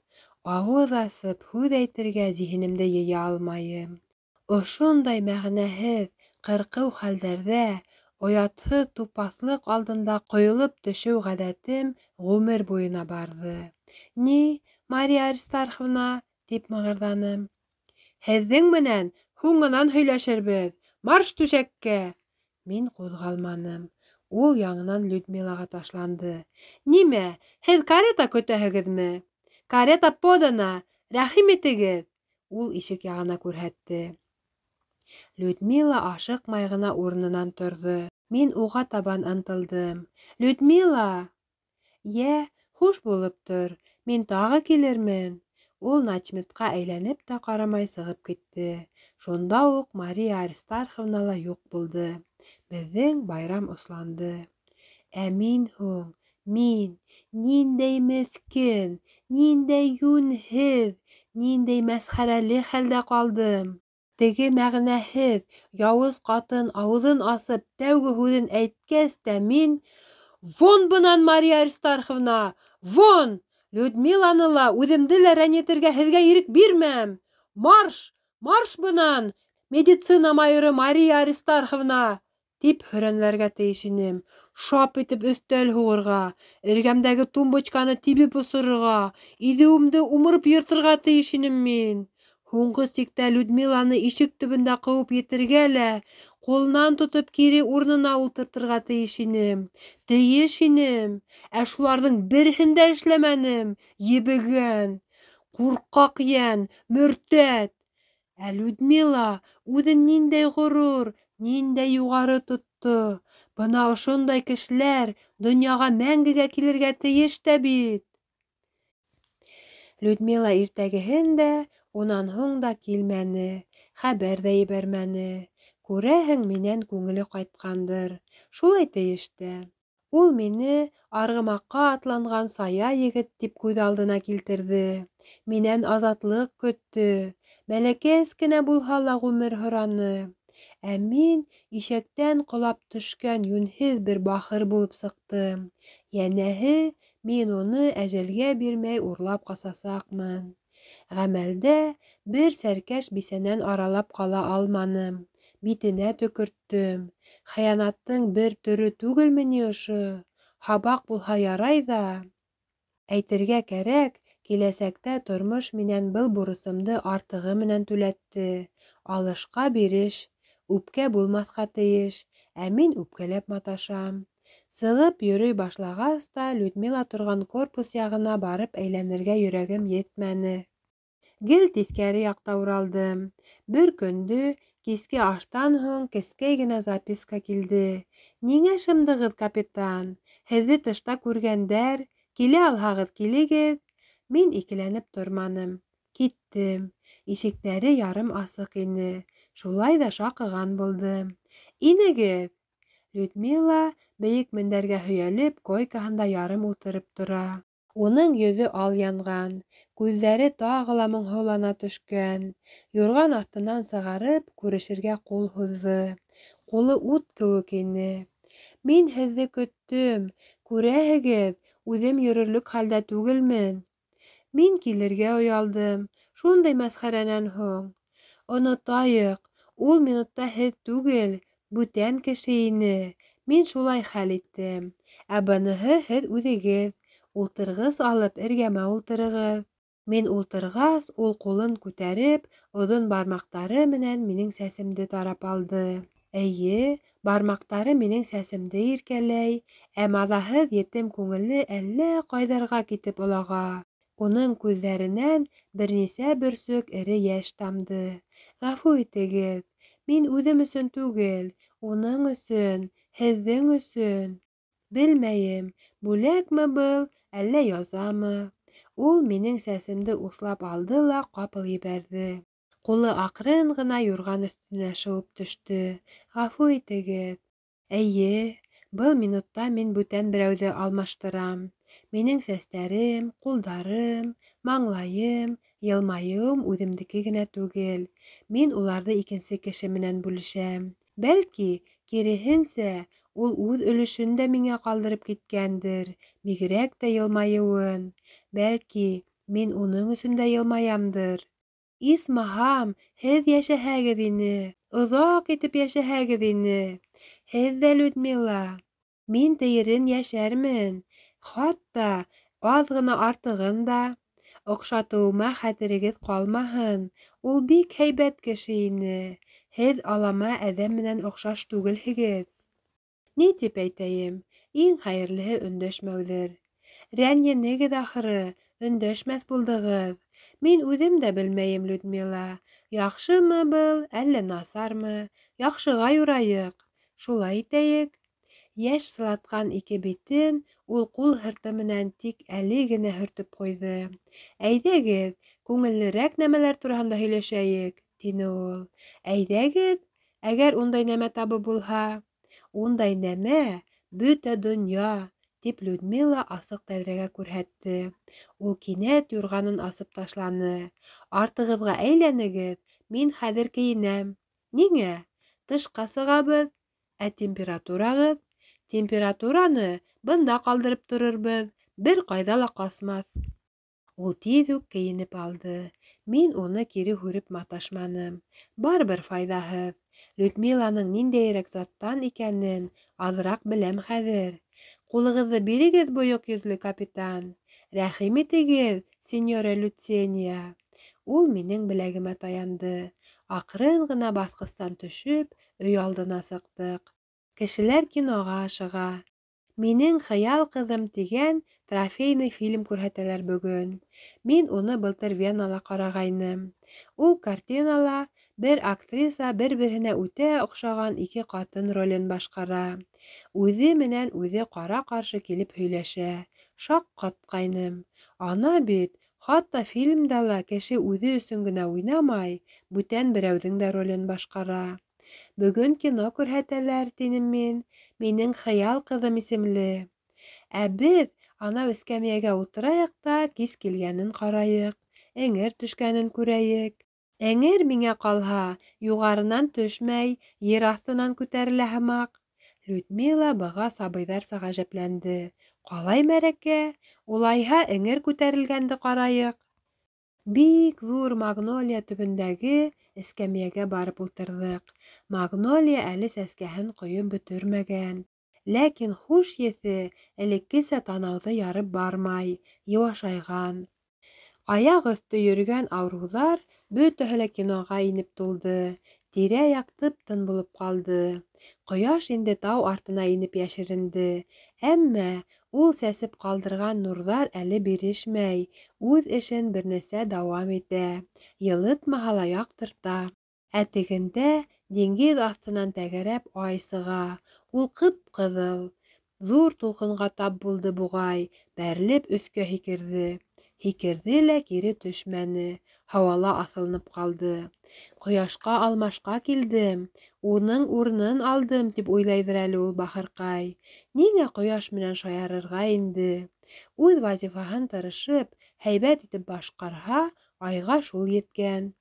Ауыҙ асып һүҙ әйтергә зиһенемде йыя алмайым. Ошондай мәғәнәһеҙ, ҡырҡыу хәлдәрҙә, оятһыҙ тупаҫлыҡ алдында ҡойолоп төшөү ғәҙәтем ғүмер буйына барҙы. Ни, Мария Аристарховна, тип мығырҙаным. Һеҙҙең менән һуңынан һөйләшербеҙ. Марш түшәккә! Мин ҡуҙғалманым. Ул яңынан Людмилаға ташланды. Нимә, һеҙ карета көтәһегеҙме? Карета подана, рәхим итегеҙ! Ул ишек яғына күрһәтте. Людмила ашыҡмай ғына урынынан торҙо. Мин уға табан ынтылдым. Людмила! Йә, хуш булып тор, мин тағы килермен. Ул начмедҡа әйләнеп тә ҡарамай сығып китте. Шунда уҡ Мария Аристарховна ла юҡ булды. Беҙҙең байрам осланды. Ә мин һуң, мин, ниндәй меҫкен, ниндәй йүнһеҙ, ниндәй мәсхәрәле хәлдә ҡалдым. Теге мәғәнәһеҙ, яуыз ҡатын ауыҙын асып тәүге һүҙен әйткәс тә мин: «Вон бынан, Мария Аристарховна! Вон! Людмиланы ла, үҙемде лә рәнйетергә һеҙгә ирек бирмәм! Марш! Марш бынан, медицина майоры Мария Аристарховна!» тип һөрәнләргә тейеш инем. Шап итеп өҫтәл һуғырға, эргәмдәге тумбочканы тибеп осорорға, иҙеүемде умырып йыртырға тейеш инем мин. Һуңғы сиктә Людмиланы ишек төбөндә ҡыуып етергә лә, ҡулынан тотоп кире урынына ултыртырға тейеш инем. Тейеш инем. Ә шуларҙың береһен дә эшләмәнем. Ебегән, ҡурҡаҡ йән, мөртәт. Ә Людмила үҙен ниндәй ғорур, ниндәй юғары тотто. Бына ошондай кешеләр донъяға мәңгегә килергә тейеш тә бит. Людмила иртәгеһен дә, унан һуң да килмәне, хәбәр ҙә ебәрмәне. Күрәһең, минән күңеле ҡайтҡандыр. Шулай тейеш тә. Ул мине арғымаҡҡа атланған сая егет тип күҙ алдына килтерҙе. Минән азатлыҡ көттө. Бәләкәс кенә булһа ла ғүмер һораны. Ә мин ишәктән ҡолап төшкән йүнһеҙ бер бахыр булып сыҡтым. Йәнәһе, мин уны әжәлгә бирмәй урлап ҡасасаҡмын. Ғәмәлдә бер сәркәш бисәнән аралап ҡала алманым. Битенә төкөрттөм. Хыянаттың бер төрө түгелме ни ошо? Һабаҡ булһа ярай ҙа. Әйтергә кәрәк, киләсәктә тормош минән был бурысымды артығы менән түләтте. Алышҡа биреш, үпкә булмаҫҡа тейеш, ә мин үпкәләп маташам. Сығып йөрөй башлағас та Людмила торған корпус яғына барып әйләнергә йөрәгем етмәне. Гел тиҫкәре яҡта уралдым. Бер көндө киске аштан һуң кескәй генә записка килде. Ниңә шымдығыҙ, капитан? Һеҙҙе тышта күргәндәр, килә алһағыҙ килегеҙ. Мин икеләнеп торманым. Киттем. Ишектәре ярым асыҡ ине. Шулай ҙа шаҡыған булдым. Инегеҙ! Людмила бейек мендәргә һөйәлеп, койкаһында ярым ултырып тора. Уның йөҙө ал янған, күҙҙәре тағы ла моңһоулана төшкән. Юрған аҫтынан сығарып, күрешергә ҡул һуҙҙы. Ҡулы ут кеүек ине. Мин һеҙҙе көттөм. Күрәһегеҙ, үҙем йөрөрлөк хәлдә түгелмен. Мин килергә оялдым. Шундай мәсхәрәнән һуң. Онотайыҡ, ул минутта һеҙ түгел, бүтән кеше ине. Мин шулай хәл иттем. Ә быныһы һеҙ үҙегеҙ. Ултырғыс алып эргәмә ултырығыҙ. Мин ултырғас, ул ҡулын күтәреп, оҙон бармаҡтары менән минең сәсемде тарап алды. Эйе, бармаҡтары минең сәсемде иркәләй, ә маҙаһыҙ етем күңеле әллә ҡайҙарға китеп олаға. Уның күҙҙәренән бер нисә бөрсөк эре йәш тамды. Ғәфү итегеҙ, мин үҙем өсөн түгел, уның өсөн, һеҙҙең өсөн. Белмәйем, бүләкме был, әллә язамы? Ул минең сәсемде услап алды ла ҡапыл ебәрҙе. Ҡулы аҡрын ғына юрған өҫтөнә шыуып төштө. Ғәфү итегеҙ. Эйе, Был минутта мин бүтән берәүҙе алмаштырам. Минең сәстәрем, ҡулдарым, маңлайым, йылмайыуым үҙемдеке генә түгел. Мин уларҙы икенсе кеше менән бүлешәм. Бәлки, киреһенсә, ул үҙ өлөшөн дә миңә ҡалдырып киткәндер, бигерәк тә йылмайыуын. Бәлки, мин уның өсөн дә йылмаямдыр. Исмаһам, һеҙ йәшәһәгеҙ ине, оҙаҡ итеп йәшәһәгеҙ ине. Һеҙ ҙә, Людмила. Мин тейерен йәшәрмен, хатта аҙ ғына артығын да. Оҡшатыуыма хәтерегеҙ ҡалмаһын, ул бик һәйбәт кеше ине. Һеҙ алама әҙәм менән оҡшаш түгелһегеҙ. Ни тип әйтәйем, иң хәйерлеһе өндәшмәүҙер. Рәнйенегеҙ ахыры, өндәшмәҫ булдығыҙ. Мин үҙем дә белмәйем, Людмила, яҡшымы был, әллә насармы? Яҡшыға юрайыҡ. Шулай итәйек. Йәш сылатҡан ике битен ул ҡул һырты менән тик әле генә һөртөп ҡуйҙы. Әйҙәгеҙ, күңеллерәк нәмәләр тураһында һөйләшәйек, тине ул. Әйҙәгеҙ, әгәр ундай нәмә табып булһа. Ундай нәмә бөтә донъя, тип Людмила асыҡ тәҙрәгә күрһәтте. Ул кинәт юрғанын асып ташланы. Артығыҙға әйләнегеҙ, мин хәҙер кейенәм. Ниңә? Тышҡа сығабыҙ. Ә температурағыҙ? Температураны бында ҡалдырып торорбоҙ, бер ҡайҙа ла ҡасмаҫ. Ул тиҙ үк кейенеп алды. Мин уны кире һүреп маташманым. Барыбер файҙаһыҙ. Людмиланың ниндәйерәк заттан икәнен аҙыраҡ беләм хәҙер. Ҡулығыҙҙы бирегеҙ, бойоҡ йөҙлө капитан. Рәхим итегеҙ, сеньора Люцения. Ул минең беләгемә таянды. Аҡрын ғына баҫҡыстан төшөп, өй алдына сыҡтыҡ. Кешеләр киноға ашыға. Минең хыял ҡыҙым тигән трофейный фильм күрһәтәләр бөгөн. Мин уны былтыр Венала ҡарағайным. Ул картинала бер актриса бер-береһенә үтә оҡшаған ике ҡатын ролен башҡара. Үҙе менән үҙе ҡара-ҡаршы килеп һөйләшә. Шаҡ ҡатҡайным. Ана бит, хатта фильмда ла кеше үҙе өсөн генә уйнамай, бүтән берәүҙең дә ролен башҡара. Бөгөн кино күрһәтәләр, тинем мин. Минең хыял ҡыҙым исемле. Ә беҙ анау эскәмйәгә ултырайыҡ та кис килгәнен ҡарайыҡ, эңер төшкәнен күрәйек. Эңер миңә ҡалһа, юғарынан төшмәй, ер аҫтынан күтәрелә һымаҡ. Людмила быға сабыйҙарса ғәжәпләнде. Ҡалай мәрәкә, улайһа эңер күтәрелгәнде ҡарайыҡ. Бик ҙур магнолия төбөндәге эскәмйәгә барып ултырҙыҡ. Магнолия әле сәскәһен ҡойоп бөтөрмәгән. Ләкин хуш еҫе элеккесә танауҙы ярып бармай, йыуашайған. Аяҡ өҫтө йөрөгән ауырыуҙар бөтәһе лә киноға инеп тулды. Тирә-яҡ тып-тын булып ҡалды. Ҡояш инде тау артына инеп йәшеренде. Әммә ул сәсеп ҡалдырған нурҙар әле бирешмәй, үҙ эшен бер нисә дауам итә, йылытмаһа ла яҡтырта. Ә тегендә диңгеҙ аҫтынан тәгәрәп ай сыға. Ул ҡып-ҡыҙыл. Ҙур тулҡынға тап булды буғай, бәрелеп өҫкә һикерҙе. Һикерҙе лә кире төшмәне, һауала аҫылынып ҡалды. Ҡояшҡа алмашҡа килдем, уның урынын алдым, тип уйлайҙыр әле ул бахырҡай. Ниңә ҡояш менән шаярырға инде? Үҙ вазифаһын тырышып, һәйбәт итеп башҡарһа, айға шул еткән.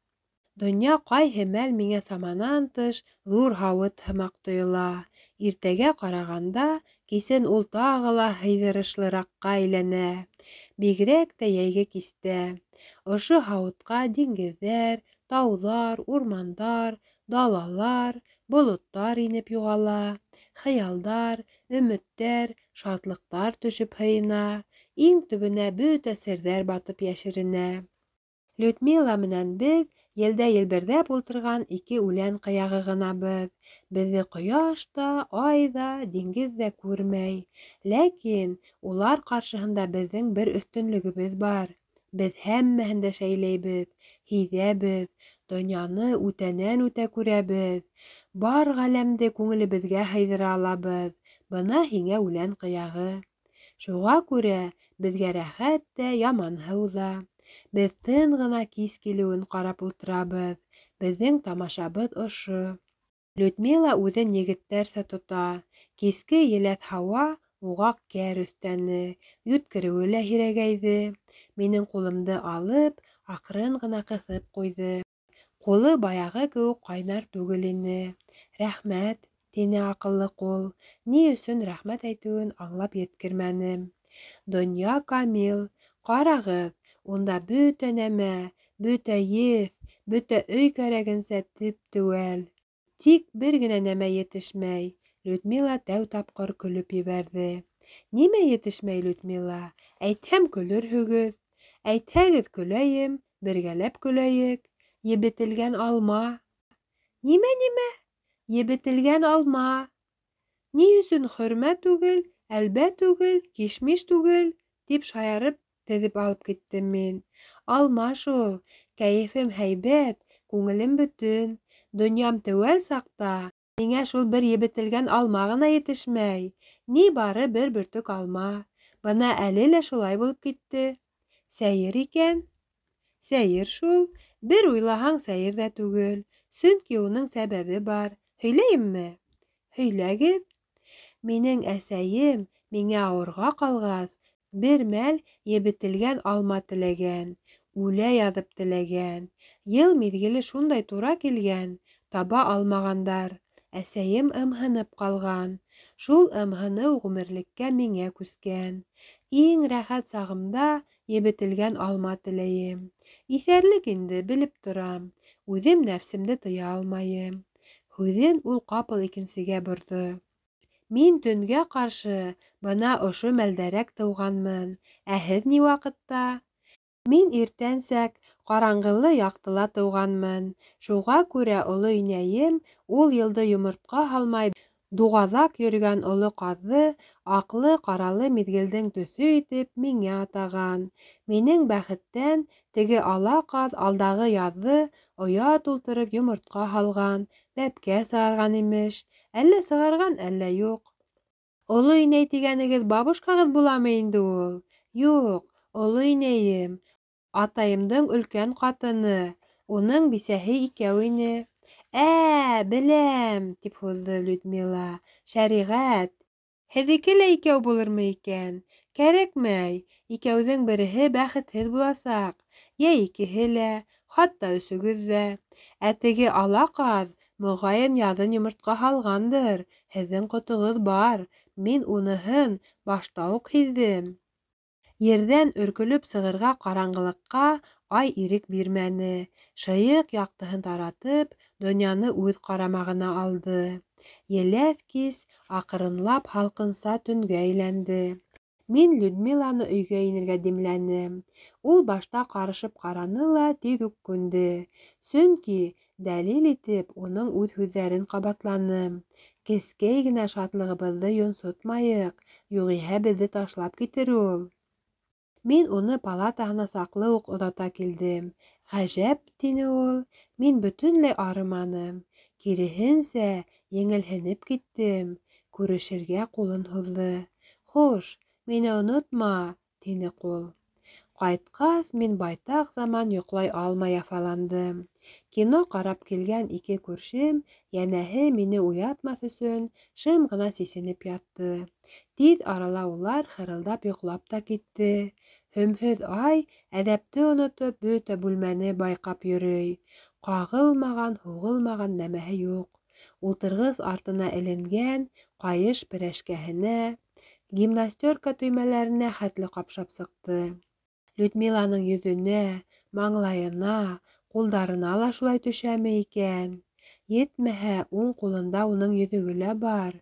Донъя ҡайһы мәл миңә саманан тыш ҙур һауыт һымаҡ тойола. Иртәгә ҡарағанда кисен ул тағы ла һыйҙырышлыраҡҡа әйләнә. Бигерәк тә йәйге кистә. Ошо һауытҡа диңгеҙҙәр, тауҙар, урмандар, далалар, болоттар инеп юғала. Хыялдар, өмөттәр, шатлыҡтар төшөп һыйына. Иң төбөнә бөтә серҙәр батып йәшеренә. Людмила менән беҙ елдә елберҙәп ултырған ике үлән ҡыяғы ғынабыҙ. Беҙҙе ҡояш та, ай ҙа, диңгеҙ ҙә күрмәй. Ләкин улар ҡаршыһында беҙҙең бер өҫтөнлөгөбөҙ бар. Беҙ һәммәһен дә шәйләйбеҙ, һиҙәбеҙ, донъяны үтәнән-үтә күрәбеҙ. Бар ғаләмде күңелебеҙгә һыйҙыра алабыҙ. Бына һиңә үлән ҡыяғы. Шуға күрә беҙгә рәхәт тә, яманһыу ҙа. Беҙ тын ғына кис килеүен ҡарап ултырабыҙ. Беҙҙең тамашабыҙ ошо. Людмила үҙен егеттәрсә тота. Киске еләҫ һауа уға кәр өҫтәне, йүткереүе лә һирәгәйҙе. Минең ҡулымды алып, аҡрын ғына ҡыҫып ҡуйҙы. Ҡулы баяғы кеүек ҡайнар түгел ине. Рәхмәт, тине аҡыллы ҡул. Ни өсөн рәхмәт әйтеүен аңлап еткермәнем. Донъя камил. Ҡарағыҙ, унда бөтә нәмә, бөтә еҫ, бөтә өй кәрәгенсә теп-теүәл. Тик бер генә нәмә етешмәй. Людмила тәү тапҡыр көлөп ебәрҙе. Нимә етешмәй, Людмила? Әйтһәм, көлөрһөгөҙ. Әйтһәгеҙ, көләйем, бергәләп көләйек. Ебетелгән алма. Нимә, нимә? Ебетелгән алма. Ни өсөн хөрмә түгел, әлбә түгел, кишмиш түгел? Тип шаярып теҙеп алып киттем мин. Алма шул. Кәйефем һәйбәт, күңелем бөтөн. Донъям теүәл саҡта миңә шул бер ебетелгән алма ғына етешмәй. Ни бары бер бөртөк алма. Бына әле лә шулай булып китте. Сәйер икән. Сәйер шул. Бер уйлаһаң, сәйер ҙә түгел. Сөнки уның сәбәбе бар. Һөйләйемме? Һөйләгеҙ. Минең әсәйем миңә ауырға ҡалғас, бер мәл ебетелгән алма теләгән. Үлә яҙып теләгән. Йыл миҙгеле шундай тура килгән, таба алмағандар. Әсәйем ымһынып ҡалған. Шул ымһыныу ғүмерлеккә миңә күскән. Иң рәхәт сағымда ебетелгән алма теләйем. Иҫәрлек инде, белеп торам. Үҙем нәфсемде тыя алмайым. Һүҙен ул ҡапыл икенсегә борҙо. Мин төнгә ҡаршы бына ошо мәлдәрәк тыуғанмын. Ә һеҙ ни ваҡытта? Мин иртәнсәк, ҡараңғылы яҡтыла тыуғанмын. Шуға күрә оло инәйем ул йылды йомортҡа һалмай дуғаҙаҡ йөрөгән оло ҡаҙҙы аҡлы-ҡаралы миҙгелдең төҫө итеп миңә атаған. Минең бәхеттән теге ала ҡаҙ алдағы яҙҙы оя тултырып йомортҡа һалған, бәпкә сығарған имеш. Әллә сығарған, әллә юҡ. Оло инәй тигәнегеҙ бабушкағыҙ буламы инде ул? Юҡ, оло инәйем. Атайымдың өлкән ҡатыны, уның бисәһе икәү ине. Ә, беләм, тип һуҙҙы Людмила. Шәриғәт. Һеҙҙеке лә икәү булырмы икән? Кәрәкмәй, икәүҙең береһе бәхетһеҙ буласаҡ, йә икеһе лә, хатта өсөгөҙ ҙә. Ә теге ала ҡаҙ, моғайын, яҙын йомортҡа һалғандыр, һеҙҙең ҡотоғоҙ бар, мин уныһын башта уҡ һиҙҙем. Ерҙән өркөлөп сығырға ҡараңғылыҡҡа ай ирек бирмәне. Шыйыҡ яҡтыһын таратып, донъяны үҙ ҡарамағына алды. Еләҫ кис аҡрынлап һалҡынса төнгә әйләнде. Мин Людмиланы өйгә инергә димләнем. Ул башта ҡарышып ҡараны ла тиҙ үк күнде. Сөнки дәлил итеп уның үҙ һүҙҙәрен ҡабатланым. Кескәй генә шатлығыбыҙҙы йонсотмайыҡ, юғиһә беҙҙе ташлап китер ул. Мин уны палатаһына саҡлы уҡ оҙата килдем. Ғәжәп, тине ул, мин бөтөнләй арыманым. Киреһенсә, еңелһенеп киттем. Күрешергә ҡулын һуҙҙы. Хуш, мине онотма, тине ҡул. Ҡайтҡас, мин байтаҡ заман йоҡлай алмай яфаландым. Кино ҡарап килгән ике күршем, йәнәһе, мине уятмаҫ өсөн, шым ғына сисенеп ятты. Тиҙ арала улар хырылдап йоҡлап та китте. Һөмһөҙ ай, әҙәпте онотоп, бөтә бүлмәне байҡап йөрөй. Ҡағылмаған, һуғылмаған нәмәһе юҡ. Ултырғыс артына эленгән ҡайыш перәшкәһенә, гимнастерка төймәләренә хәтле ҡапшап сыҡты. Людмиланың йөҙөнә, маңлайына, ҡулдарына ла шулай төшәме икән? Етмәһә, уң ҡулында уның йөҙөгө лә бар.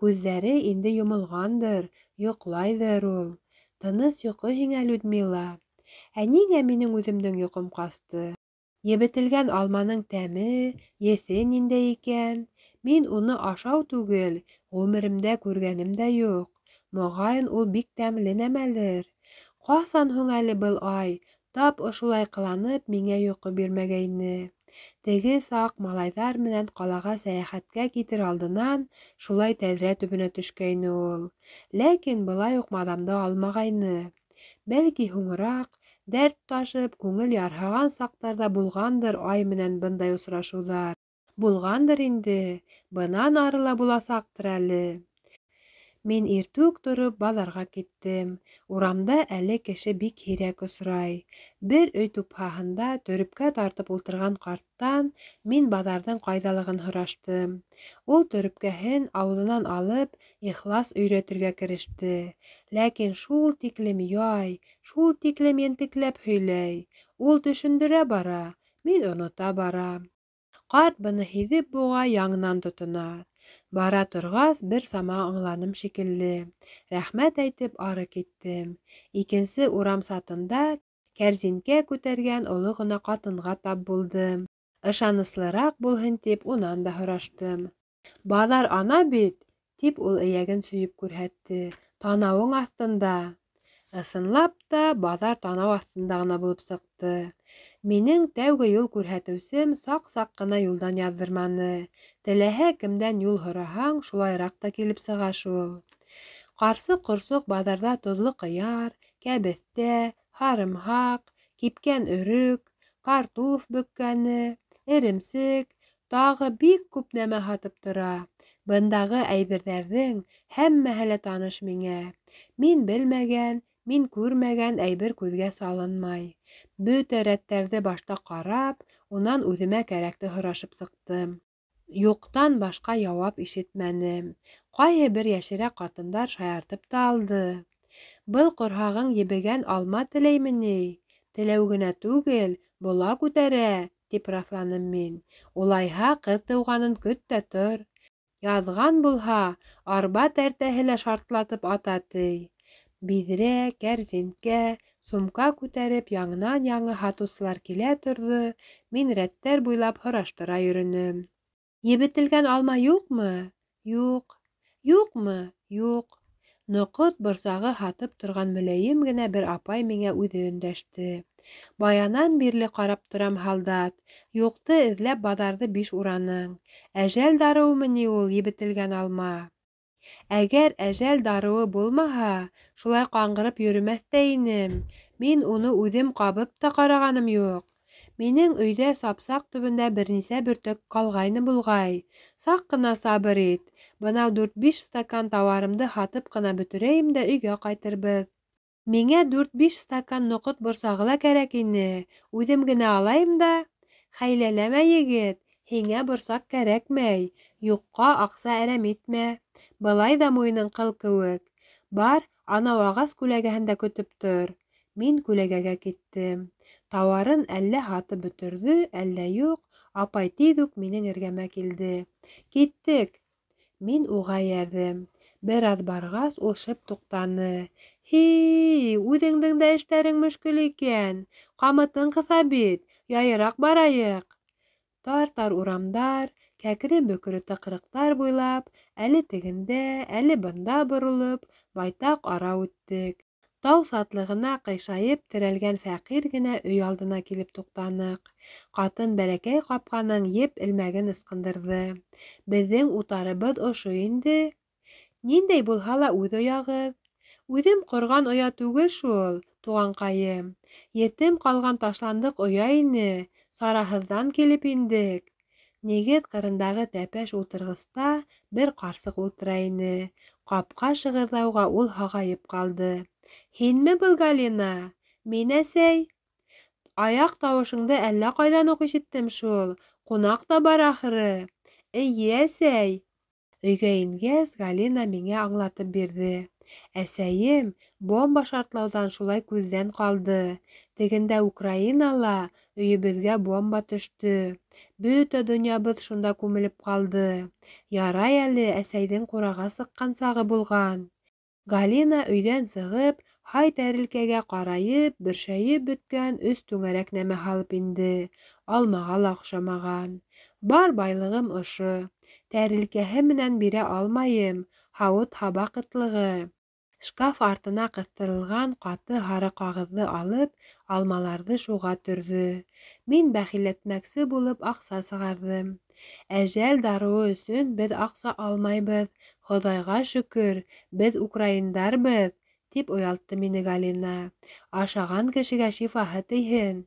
Күҙҙәре инде йомолғандыр, йоҡлайҙыр ул. Тыныс йоҡо һиңә, Людмила. Ә ниңә минең үҙемдең йоҡом ҡасты? Ебетелгән алманың тәме, еҫе ниндәй икән? Мин уны ашау түгел, ғүмеремдә күргәнем дә юҡ. Моғайын, ул бик тәмле нәмәлер. Ҡасан һуң әле был ай тап ошолай ҡыланып миңә йоҡо бирмәгәйне? Теге саҡ малайҙар менән ҡалаға сәйәхәткә китер алдынан шулай тәҙрә төбөнә төшкәйне ул. Ләкин былай уҡ маҙамды алмағайны. Бәлки, һуңыраҡ, дәрт ташып, күңел ярһыған саҡтарҙа булғандыр ай менән бындай осрашыуҙар. Булғандыр инде, бынан ары ла буласаҡтыр әле. Мин иртүк тороп баҙарға киттем. Урамда әле кеше бик һирәк осрай. Бер өй тупһаһында төрөпкә тартып ултырған ҡарттан мин баҙарҙың ҡайҙалығын һораштым. Ул төрөпкәһен ауыҙынан алып, ихлас өйрәтергә кереште. Ләкин шул тиклем яй, шул тиклем ентекләп һөйләй. Ул төшөндөрә бара, мин онота барам. Ҡарт быны һиҙеп буғай, яңынан тотона. Бара торғас, бер сама аңланым шикелле. Рәхмәт әйтеп ары киттем. Икенсе урам сатында кәрзинкә күтәргән оло ғына ҡатынға тап булдым. Ышаныслыраҡ булһын тип, унан да һораштым. Баҙар ана бит, тип ул эйәген сөйөп күрһәтте. Танауың аҫтында. Ысынлап та, баҙар танау аҫтында ғына булып сыҡты. Минең тәүге юл күрһәтеүсем саҡ-саҡ ҡына юлдан яҙҙырманы. Теләһә кемдән юл һораһаң, шулайыраҡ та килеп сыға шул. Ҡарсыҡ-ҡорсоҡ баҙарҙа тоҙло ҡыяр, кәбеҫтә, һарымһаҡ, кипкән өрөк, картуф бөккәне, эремсек, тағы бик күп нәмә һатып тора. Бындағы әйберҙәрҙең һәммәһе лә таныш миңә. Мин белмәгән, мин күрмәгән әйбер күҙгә салынмай. Бөтә рәттәрҙе башта ҡарап, унан үҙемә кәрәкте һорашып сыҡтым. Юҡтан башҡа яуап ишетмәнем. Ҡайһы бер йәшерәк ҡатындар шаяртып та алды. Был ҡорһағың ебегән алма теләйме ни? Теләү генә түгел, бола күтәрә, тип раҫланым мин. Улайһа, ҡыҙ тыуғанын көт тә тор. Яҙған булһа, арба тәртәһе лә шартлатып ата, ти. Биҙрә, кәрзинкә, сумка күтәреп яңынан-яңы һатыусылар килә торҙо, мин рәттәр буйлап һораштыра йөрөнөм. Ебетелгән алма юҡмы? Юҡ. Юҡмы? Юҡ. Ноҡот борсағы һатып торған мөләйем генә бер апай миңә үҙе өндәште. Баянан бирле ҡарап торам, һалдат, юҡты эҙләп баҙарҙы биш ураның. Әжәл дарыуымы ни ул ебетелгән алма? Әгәр әжәл дарыуы булмаһа, шулай ҡаңғырып йөрөмәҫ тә инем. Мин уны үҙем ҡабып та ҡарағаным юҡ. Минең өйҙә сапсаҡ төбөндә бер нисә бөртөк ҡалғайны булғай. Саҡ ҡына сабыр ит. Бынау дүрт-биш стакан тауарымды һатып ҡына бөтөрәйем дә өйгә ҡайтырбыҙ. Миңә дүрт-биш стакан ноҡот борсағы ла кәрәк ине. Үҙем генә алайым да. Хәйләләмә, егет, һиңә борсаҡ кәрәкмәй. Юҡҡа аҡса әрәм итмә. Былай ҙа муйының ҡыл кеүек. Бар, анау ағас күләгәһендә көтөп тор. Мин күләгәгә киттем. Тауарын әллә һатып бөтөрҙө, әллә юҡ, апай тиҙ үк минең эргәмә килде. Киттек. Мин уға эйәрҙем. Бер аҙ барғас, ул шып туҡтаны. Һи-и, үҙеңдең дә эштәрең мөшкөл икән. Ҡамытың ҡыҫа бит, яйыраҡ барайыҡ. Тар-тар урамдар, кәкре-бөкрө тыҡрыҡтар буйлап, әле тегендә, әле бында боролоп, байтаҡ ара үттек. Тау сатлығына ҡыйшайып терәлгән фәҡир генә өй алдына килеп туҡтаныҡ. Ҡатын бәләкәй ҡапҡаның еп элмәген ысҡындырҙы. Беҙҙең утарыбыҙ ошо инде. Ниндәй булһа ла үҙ ояғыҙ. Үҙем ҡорған оя түгел шул, туғанҡайым. Етем ҡалған ташландыҡ оя ине, сараһыҙҙан килеп индек. Нигеҙ ҡырындағы тәпәш ултырғыста бер ҡарсыҡ ултыра ине. Ҡапҡа шығырҙауға ул һағайып ҡалды. Һинме был, Галина? Мин, әсәй. Аяҡ тауышыңды әллә ҡайҙан уҡ ишеттем шул. Ҡунаҡ та бар ахыры. Эйе, әсәй. Өйгә ингәс, Галина миңә аңлатып бирҙе. Әсәйем бомба шартлауҙан шулай күҙҙән ҡалды. Тегендә Украинала өйөбөҙгә бомба төштө. Бөтә донъябыҙ шунда күмелеп ҡалды. Ярай әле әсәйҙең ҡураға сыҡҡан сағы булған. Галина өйҙән сығып, һай тәрилкәгә ҡарайып, бөршәйеп бөткән өс түңәрәк нәмә һалып инде. Алмаға ла оҡшамаған. Бар байлығым ошо. Тәрилкәһе менән бирә алмайым, һауыт-һаба ҡытлығы. Шкаф артына ҡыҫтырылған ҡаты һары ҡағыҙҙы алып, алмаларҙы шуға төрҙө. Мин бәхилләтмәксе булып аҡса сығарҙым. Әжәл дарыуы өсөн беҙ аҡса алмайбыҙ, Хоҙайға шөкөр, беҙ украиндарбыҙ, тип оялтты мине Галина. Ашаған кешегә шифаһы тейһен.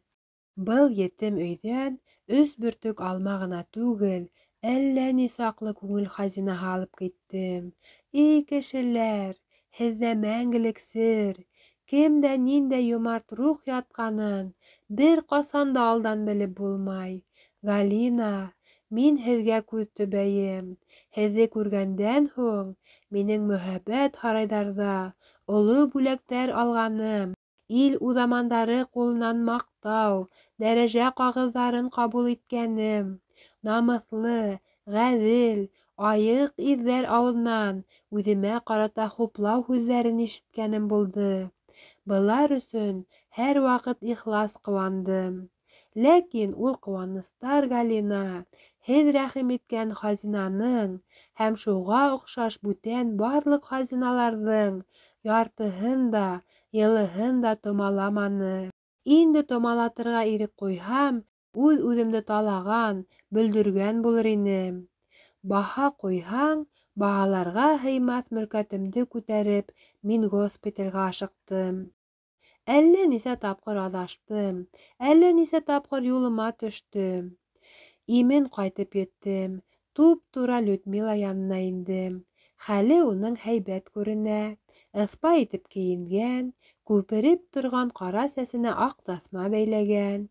Был етем өйҙән Өс бөртөк алма ғына түгел, әллә ни саҡлы күңел хазинаһы алып киттем. Эй, кешеләр, һеҙҙә мәңгелек сер. Кемдә ниндәй йомарт рух ятҡанын бер ҡасан да алдан белеп булмай. Галина, мин һеҙгә күҙ төбәйем. Һеҙҙе күргәндән һуң минең мөһабәт һарайҙарҙа оло бүләктәр алғаным, ил уҙамандары ҡулынан маҡтау, дәрәжә ҡағыҙҙарын ҡабул иткәнем, намыҫлы, ғәҙел, айыҡ ирҙәр ауыҙынан үҙемә ҡарата хуплау һүҙҙәрен ишеткәнем булды. Былар өсөн һәр ваҡыт ихлас ҡыуандым. Ләкин ул ҡыуаныстар, Галина, һеҙ рәхим иткән хазинаның һәм шуға оҡшаш бүтән барлыҡ хазиналарҙың яртыһын да, йылыһын да томаламаны. Инде томалатырға ирек ҡуйһам, үҙ-үҙемде талаған, бөлдөргән булыр инем. Баһа ҡуйһаң, баһаларға һыймаҫ мөлкәтемде күтәреп, мин госпиталгә ашыҡтым. Әллә нисә тапҡыр аҙаштым, әллә нисә тапҡыр юлыма төштөм. Имен ҡайтып еттем, туп-тура Людмила янына индем. Хәле уның һәйбәт күренә, ыҫпай итеп кейенгән, күпереп торған ҡара сәсенә аҡ таҫма бәйләгән,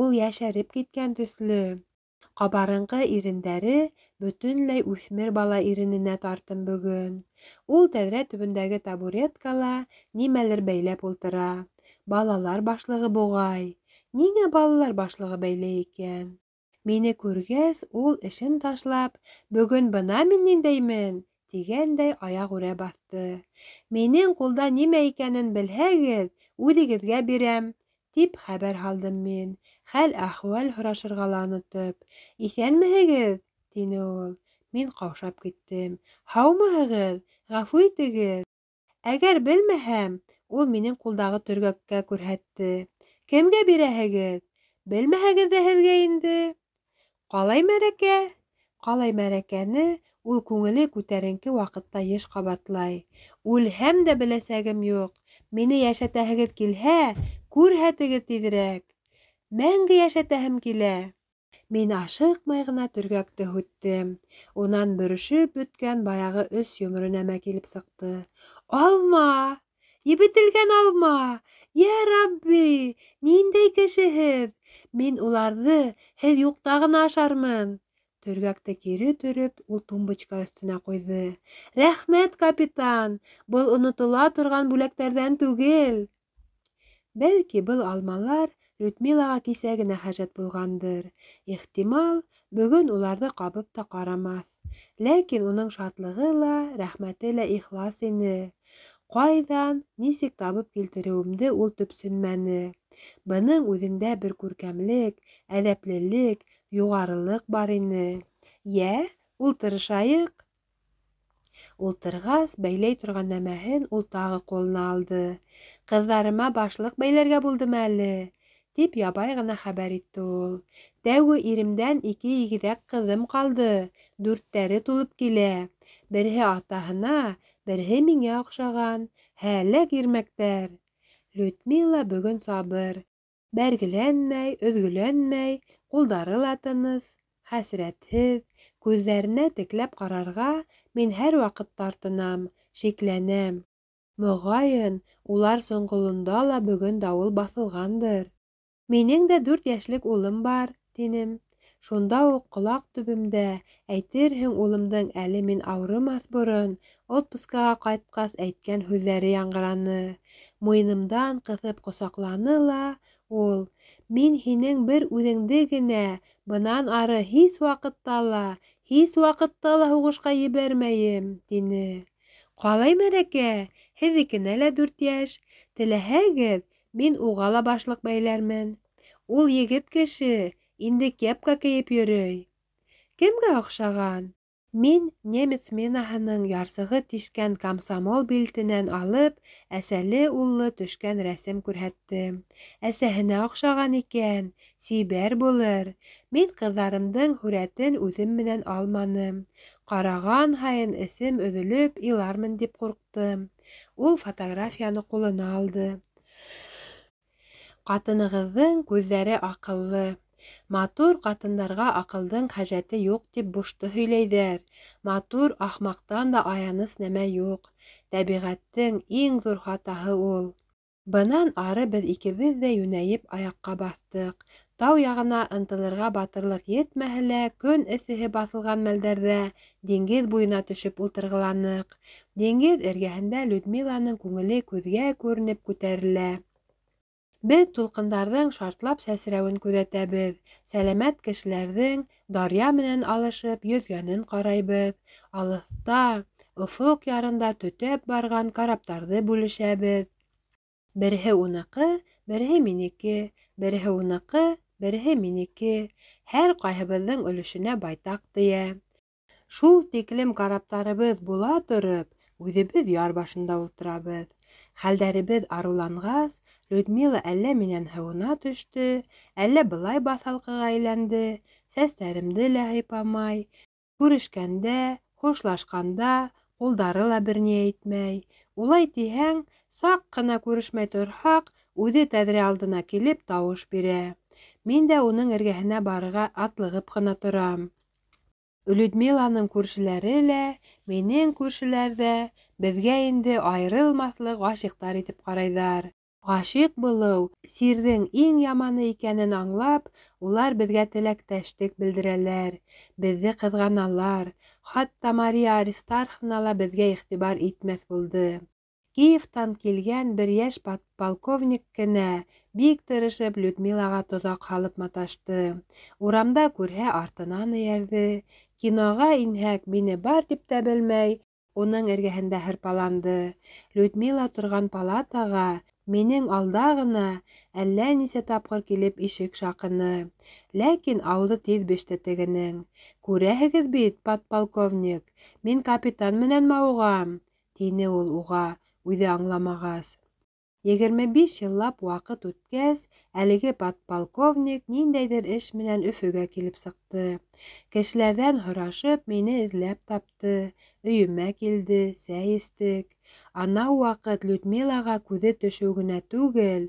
ул йәшәреп киткән төҫлө. Ҡабарынҡы ирендәре бөтөнләй үҫмер бала ирененә тартым бөгөн. Ул тәҙрә төбөндәге табуреткала нимәлер бәйләп ултыра. Балалар башлығы буғай. Ниңә балалар башлығы бәйләй икән? Мине күргәс, ул эшен ташлап, бөгөн бына мин ниндәймен, тигәндәй аяғүрә баҫты. Минең ҡулда нимә икәнен белһәгеҙ, үҙегеҙгә бирәм, тип хәбәр һалдым мин, хәл-әхүәл һорашырға ла онотоп. Иҫәнмеһегеҙ, тине ул. Мин ҡаушап киттем. Һаумыһығыҙ, ғәфү итегеҙ. Әгәр белмәһәм, ул минең ҡулдағы төргәккә күрһәтте. Кемгә бирәһегеҙ? Белмәһәгеҙ ҙә һеҙгә инде. Ҡалай мәрәкә? Ҡалай мәрәкәне ул күңеле күтәренке ваҡытта йыш ҡабатлай. Үлһәм дә беләсәгем юҡ. Мине йәшәтәһегеҙ килһә, күрһәтегеҙ тиҙерәк. Мәңге йәшәтәһем килә. Мин ашыҡмай ғына төргәкте һүттем. Унан бөрөшөп бөткән баяғы өс йомро нәмә килеп сыҡты. Алма! Ебетелгән алма! Йә Рабби! Ниндәй кешеһеҙ! Мин уларҙы һеҙ юҡта ғына ашармын. Төргәкте кире төрөп, ул тумбочка өҫтөнә ҡуйҙы. Рәхмәт, капитан! Был онотола торған бүләктәрҙән түгел. Бәлки, был алмалар Людмилаға кисә генә хәжәт булғандыр. Ихтимал, бөгөн уларҙы ҡабып та ҡарамаҫ. Ләкин уның шатлығы ла, рәхмәте лә ихлас ине. Ҡайҙан, нисек табып килтереүемде ул төпсөнмәне. Бының үҙендә бер күркәмлек, әҙәплелек, юғарылыҡ бар ине. Йә, ултырышайыҡ. Ултырғас, бәйләй торған нәмәһен ул тағы ҡулына алды. Ҡыҙҙарыма башлыҡ бәйләргә булдым әле, тип ябай ғына хәбәр итте ул. Тәүге иремдән 2 игеҙәк ҡыҙым ҡалды, 4-тәре тулып килә. Береһе атаһына, береһе миңә оҡшаған, һәләк ирмәктәр. Людмила бөгөн сабыр, бәргеләнмәй, өҙгөләнмәй, ҡулдары ла тыныс, хәсрәтһеҙ, күҙҙәренә текләп ҡарарға мин һәр ваҡыт тартынам, шикләнәм. Моғайын, улар соңғолонда ла бөгөн дауыл баҫылғандыр. Минең дә 4 йәшлек улым бар, тинем. Шунда уҡ ҡолаҡ төбөмдә, әйтерһең, улымдың әле мин ауырымаҫ борон отпускаға ҡайтҡас әйткән һүҙҙәре яңғыраны. Муйынымдан ҡыҫып ҡосаҡланы ла ул: "Мин һинең бер үҙеңде генә бынан ары һис ваҡытта ла, һис ваҡытта ла һуғышҡа ебәрмәйем", тине. Ҡалай мәрәкә, һеҙҙекенә лә 4 йәш. Теләһәгеҙ, мин уға ла башлыҡ бәйләрмен. Ул егет кеше, инде кепка кейеп йөрөй. Кемгә оҡшаған? Мин немец минаһының ярсығы тишкән комсомол билтенән алып, әсәле уллы төшкән рәсем күрһәттем. Әсәһенә оҡшаған икән, сибәр булыр. Мин ҡыҙҙарымдың һүрәтен үҙем менән алманым. Ҡараған һайын эсем өҙөлөп илармын тип ҡурҡтым. Ул фотографияны ҡулына алды. Ҡатынығыҙҙың күҙҙәре аҡыллы. Матур ҡатындарға аҡылдың хәжәте юҡ тип бушты һөйләйҙәр. Матур ахмаҡтан да аяныс нәмә юҡ. Тәбиғәттең иң ҙур хатаһы ул. Бынан ары беҙ икебеҙ ҙә йүнәйеп аяҡҡа баҫтыҡ. Тау яғына ынтылырға батырлыҡ етмәһә лә, көн эҫеһе баҫылған мәлдәрҙә диңгеҙ буйына төшөп ултырғыланыҡ. Диңгеҙ эргәһендә Людмиланың күңеле күҙгә күренеп күтәрелә. Беҙ тулҡындарҙың шартлап сәсрәүен күҙәтәбеҙ, сәләмәт кешеләрҙең даръя менән алышып йөҙгәнен ҡарайбыҙ, алыҫта, офоҡ ярында төтәп барған караптарҙы бүлешәбеҙ. Береһе уныҡы, береһе минеке, береһе уныҡы, береһе минеке, һәр ҡайһыбыҙҙың өлөшөнә байтаҡ тейә. Шул тиклем караптарыбыҙ була тороп, үҙебеҙ яр башында ултырабыҙ. Хәлдәребеҙ арыуланғас, Людмила әллә минән һыуына төштө, әллә былай баҫалҡыға әйләнде, сәстәремде лә һыйпамай. Күрешкәндә, хушлашҡанда ҡулдары ла бер ни әйтмәй. Улай тиһәң, саҡ ҡына күрешмәй торһаҡ, үҙе тәҙрә алдына килеп тауыш бирә. Мин дә уның эргәһенә барырға атлығып ҡына торам. Людмиланың күршеләре лә, минең күршеләр ҙә беҙгә инде айырылмаҫлыҡ ғашиҡтар итеп ҡарайҙар. Ғашиҡ булыу сирҙең иң яманы икәнен аңлап, улар беҙгә теләктәшлек белдерәләр, беҙҙе ҡыҙғаналар. Хатта Мария Аристарховна ла беҙгә иғтибар итмәҫ булды. Киевтан килгән бер йәш подполковник кенә бик тырышып Людмилаға тоҙаҡ һалып маташты. Урамда күрһә артынан эйәрҙе, киноға инһәк мине бар тип тә белмәй, уның эргәһендә һырпаланды. Людмила торған палатаға минең алда ғына әллә нисә тапҡыр килеп ишек шаҡыны. Ләкин ауыҙы тиҙ беште тегенең. Күрәһегеҙ бит, подполковник, мин капитан менән мауығам, тине ул уға, үҙе аңламағас. 25 йыллап ваҡыт үткәс, әлеге подполковник ниндәйҙер эш менән Өфөгә килеп сыҡты. Кешеләрҙән һорашып, мине эҙләп тапты, өйөмә килде, сәй эстек. Анау ваҡыт Людмилаға күҙе төшөү генә түгел,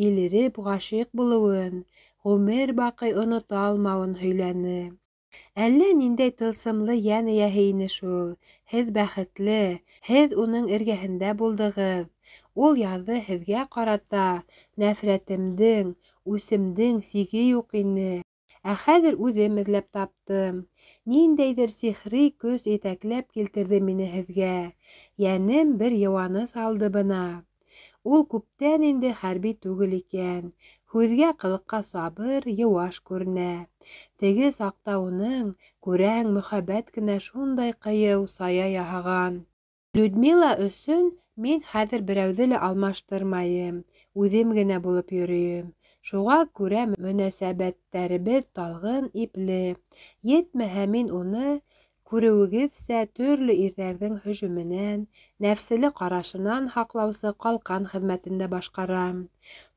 илереп ғашиҡ булыуын, ғүмер баҡый онота алмауын һөйләне. Әллә ниндәй тылсымлы йән эйәһе ине шул. Һеҙ бәхетле, һеҙ уның эргәһендә булдығыҙ. Ул яҙҙы һеҙгә ҡарата нәфрәтемдең, үсемдең сиге юҡ ине. Ә хәҙер үҙем эҙләп таптым. Ниндәйҙер сихри көс етәкләп килтерҙе мине һеҙгә. Йәнем бер йыуаныс алды бына. Ул күптән инде хәрби түгел икән. Һүҙгә ҡылыҡҡа сабыр, йыуаш күренә. Теге саҡта уның, күрәһең, мөхәббәт кенә шундай ҡыйыу сая яһаған. Людмила өсөн мин хәҙер берәүҙе лә алмаштырмайым, үҙем генә булып йөрөйөм. Шуға күрә мөнәсәбәттәребеҙ талғын, ипле. Етмәһә мин уны, күреүегеҙсә, төрлө ирҙәрҙең һөжүменән, нәфселе ҡарашынан һаҡлаусы ҡалҡан хеҙмәтендә башҡарам.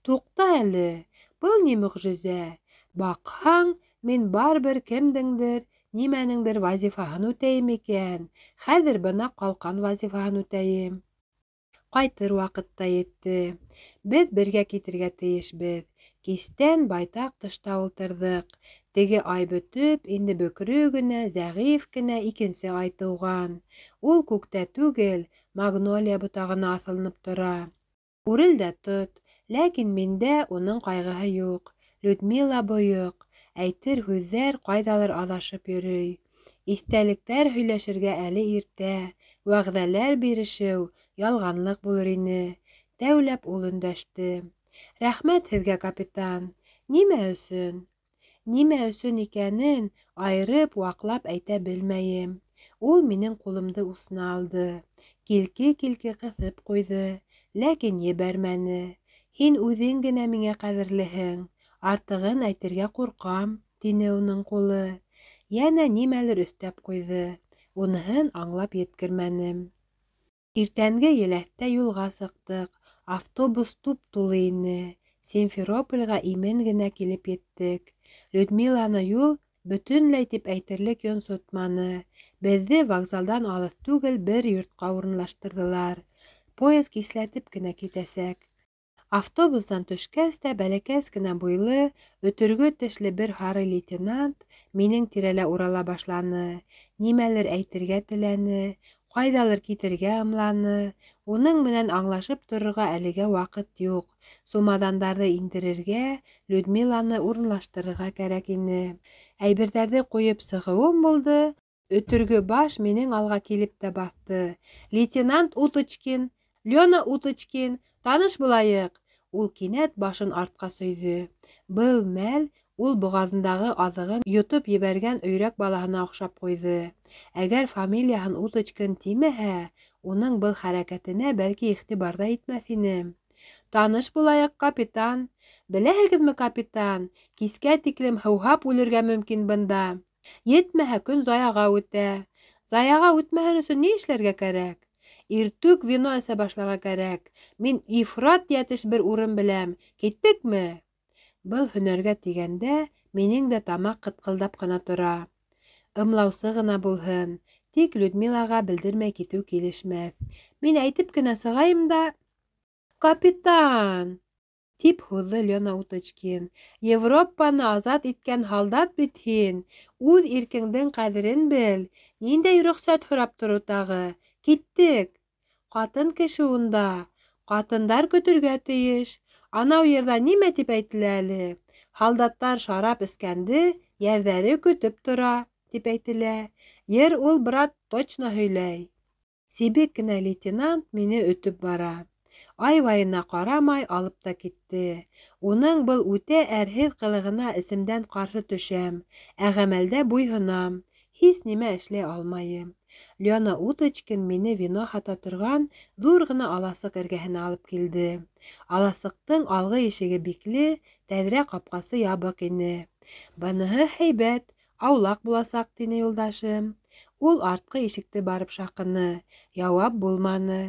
Туҡта әле, был ни мөғжизә? Баҡһаң, мин барыбер кемдеңдер, нимәнеңдер вазифаһын үтәйем икән. Хәҙер бына ҡалҡан вазифаһын үтәйем. Ҡайтыр ваҡыт та етте. Беҙ бергә китергә тейешбеҙ. Кистән байтаҡ тышта ултырҙыҡ. Теге ай бөтөп, инде бөкрө генә, зәғиф кенә икенсе ай тыуған. Ул күктә түгел, магнолия ботағына аҫылынып тора. Үрел дә тот, ләкин миндә уның ҡайғыһы юҡ. Людмила бойоҡ, әйтер һүҙҙәр ҡайҙалыр аҙашып йөрөй. Иҫтәлектәр һөйләшергә әле иртә, вәғәҙәләр бирешеү ялғанлыҡ булыр ине. Тәүләп ул өндәште. Рәхмәт һеҙгә, капитан. Нимә өсөн? Нимә өсөн икәнен айырып, ваҡлап әйтә белмәйем. Ул минең ҡулымды усына алды. Килке-килке ҡыҫып ҡуйҙы, ләкин ебәрмәне. Һин үҙең генә миңә ҡәҙерлеһең. Артығын әйтергә ҡурҡам, тине уның ҡулы. Йәнә нимәлер өҫтәп ҡуйҙы. Уныһын аңлап еткермәнем. Иртәнге еләҫтә юлға сыҡтыҡ. Автобус туп-тулы ине. Симферопольға имен генә килеп еттек. Людмиланы юл бөтөнләй тип әйтерлек йонсотманы. Беҙҙе вокзалдан алыҫ түгел бер йортҡа урынлаштырҙылар. Поезд кисләтеп кенә китәсәк. Автобустан төшкәс тә бәләкәс кенә буйлы, өтөргө тешле бер һары лейтенант минең тирәлә урала башланы, нимәлер әйтергә теләне, ҡайҙалыр китергә ымланы. Уның менән аңлашып торорға әлегә ваҡыт юҡ. Сумаҙандарҙы индерергә, Людмиланы урынлаштырырға кәрәк ине. Әйберҙәрҙе ҡуйып сығыуым булды, өтөргө баш минең алға килеп тә баҫты. Лейтенант Уточкин, Лена Уточкин, таныш булайыҡ. Ул кинәт башын артҡа сөйҙө. Был мәл ул боғаҙындағы аҙығын йотоп ебәргән өйрәк балаһына оҡшап ҡуйҙы. Әгәр фамилияһын Уточкин тимәһә, уның был хәрәкәтенә бәлки иғтибар ҙа итмәҫ инем. Таныш булайыҡ, капитан. Беләһегеҙме, капитан, кискә тиклем һыуһап үлергә мөмкин бында. Етмәһә, көн заяға үтә. Заяға үтмәһен өсөн ни эшләргә кәрәк? Иртүк вино эсә башларға кәрәк. Мин ифрат йәтеш бер урын беләм. Киттекме? Был һөнәргә тигәндә минең дә тамаҡ ҡытҡылдап ҡына тора. Ымлаусы ғына булһын. Тик Людмилаға белдермәй китеү килешмәҫ. Мин әйтеп кенә сығайым да... Капитан! Тип һуҙҙы Лена Уточкин. Европаны азат иткән һалдат бит һин. Үҙ иркеңдең ҡәҙерен бел. Ниндәй рөхсәт һорап тороу тағы? Киттек! Ҡатын кеше унда. Ҡатындар көтөргә тейеш. Анау йырҙа нимә тип әйтелә әле? Һалдаттар шарап эскәнде, йәрҙәре көтөп тора, тип әйтелә. Йыр ул, брат, точно һөйләй. Сибек кенә лейтенант мине өтөп бара. Ай-вайына ҡарамай алып та китте. Уның был үтә әрһеҙ ҡылығына эсемдән ҡаршы төшәм, ә ғәмәлдә буйһонам. Һис нимә эшләй алмайым. Лена Уточкин мине вино һата торған ҙур ғына аласыҡ эргәһенә алып килде. Аласыҡтың алғы ишеге бикле, тәҙрә ҡапҡасы ябыҡ ине. Быныһы һәйбәт, аулаҡ буласаҡ, тине юлдашым. Ул артҡы ишекте барып шаҡыны, яуап булманы.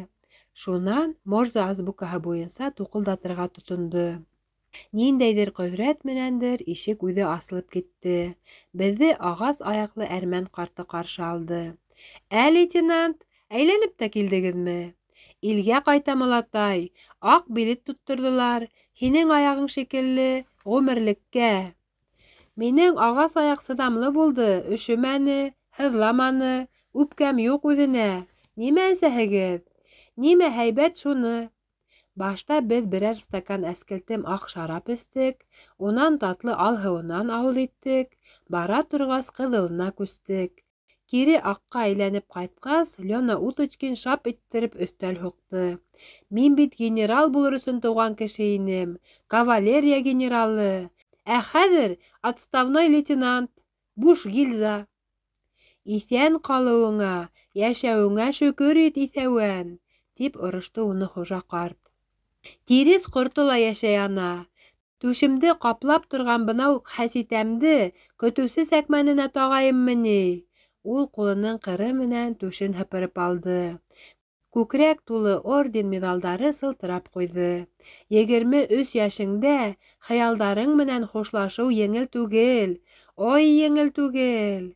Шунан Морзе азбукаһы буйынса туҡылдатырға тотондо. Ниндәйҙер ҡөҙрәт менәндер ишек үҙе асылып китте. Беҙҙе ағас аяҡлы әрмән ҡарты ҡаршы алды. Ә, лейтенант, әйләнеп тә килдегеҙме? Илгә ҡайтам, олатай. Аҡ билет тотторҙолар. Һинең аяғың шикелле, ғүмерлеккә. Минең ағас аяҡ сыҙамлы булды, өшөмәне, һыҙламаны, үпкәм юҡ үҙенә. Нимә эсәһегеҙ? Нимә һәйбәт шуны. Башта беҙ берәр стакан әскелтем аҡ шарап эстек, унан татлы алһыуынан ауыҙ иттек, бара торғас ҡыҙылына күстек. Кире аҡҡа әйләнеп ҡайтҡас, Лена Уточкин шап иттереп өҫтәл һуҡты. Мин бит генерал булыр өсөн тыуған кеше инем, кавалерия генералы. Ә хәҙер отставной лейтенант, буш гильза. Иҫән ҡалыуыңа, йәшәүеңә шөкөр ит, иҫәүән, тип орошто уны хужа ҡарт. Тиреҫ ҡорто ла йәшәй ана. Түшемде ҡаплап торған бынау хәситәмде көтөүсе сәкмәненә тағайыммы ни? Ул ҡулының ҡыры менән түшен һыпырып алды. Күкрәк тулы орден миҙалдары сылтырап ҡуйҙы. 23 йәшеңдә хыялдарың менән хушлашыу еңел түгел. Ой, еңел түгел.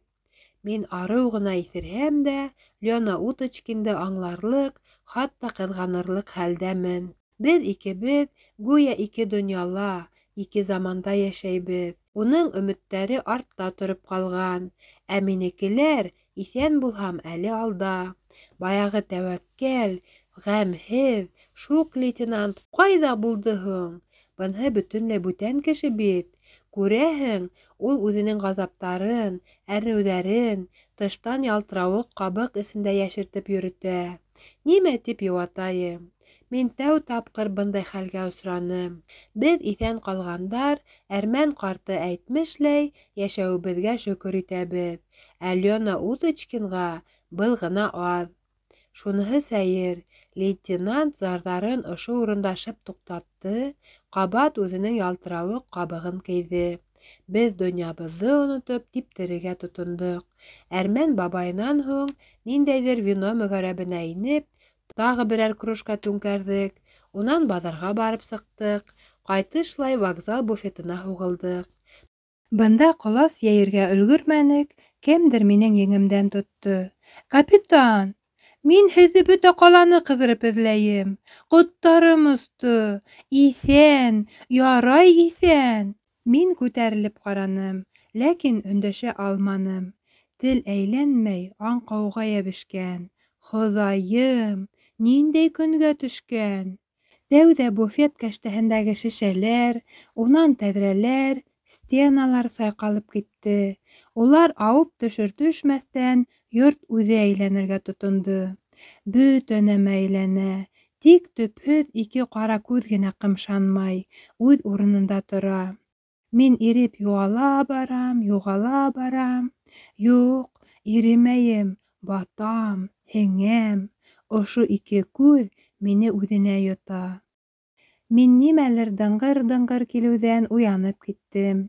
Мин арыу ғына иҫерһәм дә, Лена Уточкинды аңларлыҡ, хатта ҡыҙғанырлыҡ хәлдәмен. Беҙ икебеҙ гүйә ике донъяла, ике заманда йәшәйбеҙ. Уның өмөттәре артта тороп ҡалған, ә минекеләр, иҫән булһам, әле алда. Баяғы тәүәккәл, ғәмһеҙ, шуҡ лейтенант ҡайҙа булды һуң? Быныһы бөтөнләй бүтән кеше бит. Күрәһең, ул үҙенең ғазаптарын, әрнеүҙәрен тыштан ялтырауыҡ ҡабыҡ эсендә йәшертеп йөрөтә. Нимә тип йыуатайым? Мин тәү тапҡыр бындай хәлгә осраным. Беҙ иҫән ҡалғандар, әрмән ҡарты әйтмешләй, йәшәүебеҙгә шөкөр итәбеҙ. Ә Лена Уточкинға был ғына аҙ. Шуныһы сәйер, лейтенант зарҙарын ошо урында шып туҡтатты, ҡабат үҙенең ялтырауыҡ ҡабығын кейҙе. Беҙ донъябыҙҙы онотоп типтерергә тотондоҡ. Әрмән бабайынан һуң ниндәйҙер вино мөгәрәбенә инеп, тағы берәр кружка түңкәрҙек, унан баҙарға барып сыҡтыҡ, ҡайтышлай вокзал буфетына һуғылдыҡ. Бында ҡолас йәйергә өлгөрмәнек, кемдер минең еңемдән тотто. Капитан! Мин һеҙҙе бөтә ҡаланы ҡыҙырып эҙләйем. Ҡоттарым осто. Иҫән, ярай иҫән. Мин күтәрелеп ҡараным, ләкин өндәшә алманым. Тел әйләнмәй, аңҡауға йәбешкән. Хоҙайым, ниндәй көнгә төшкән? Тәүҙә буфет кәштәһендәге шешәләр, унан тәҙрәләр, стеналар сайҡалып китте. Улар ауып төшөр-төшмәҫтән йорт үҙе әйләнергә тотондо. Бөтә нәмә әйләнә, тик төпһөҙ ике ҡара күҙ генә ҡымшанмай, үҙ урынында тора. Мин иреп юғала барам, юғала барам. Юҡ, иремәйем, батам, һеңәм. Ошо ике күҙ мине үҙенә йота. Мин нимәлер дыңғыр-дыңғыр килеүҙән уянып киттем.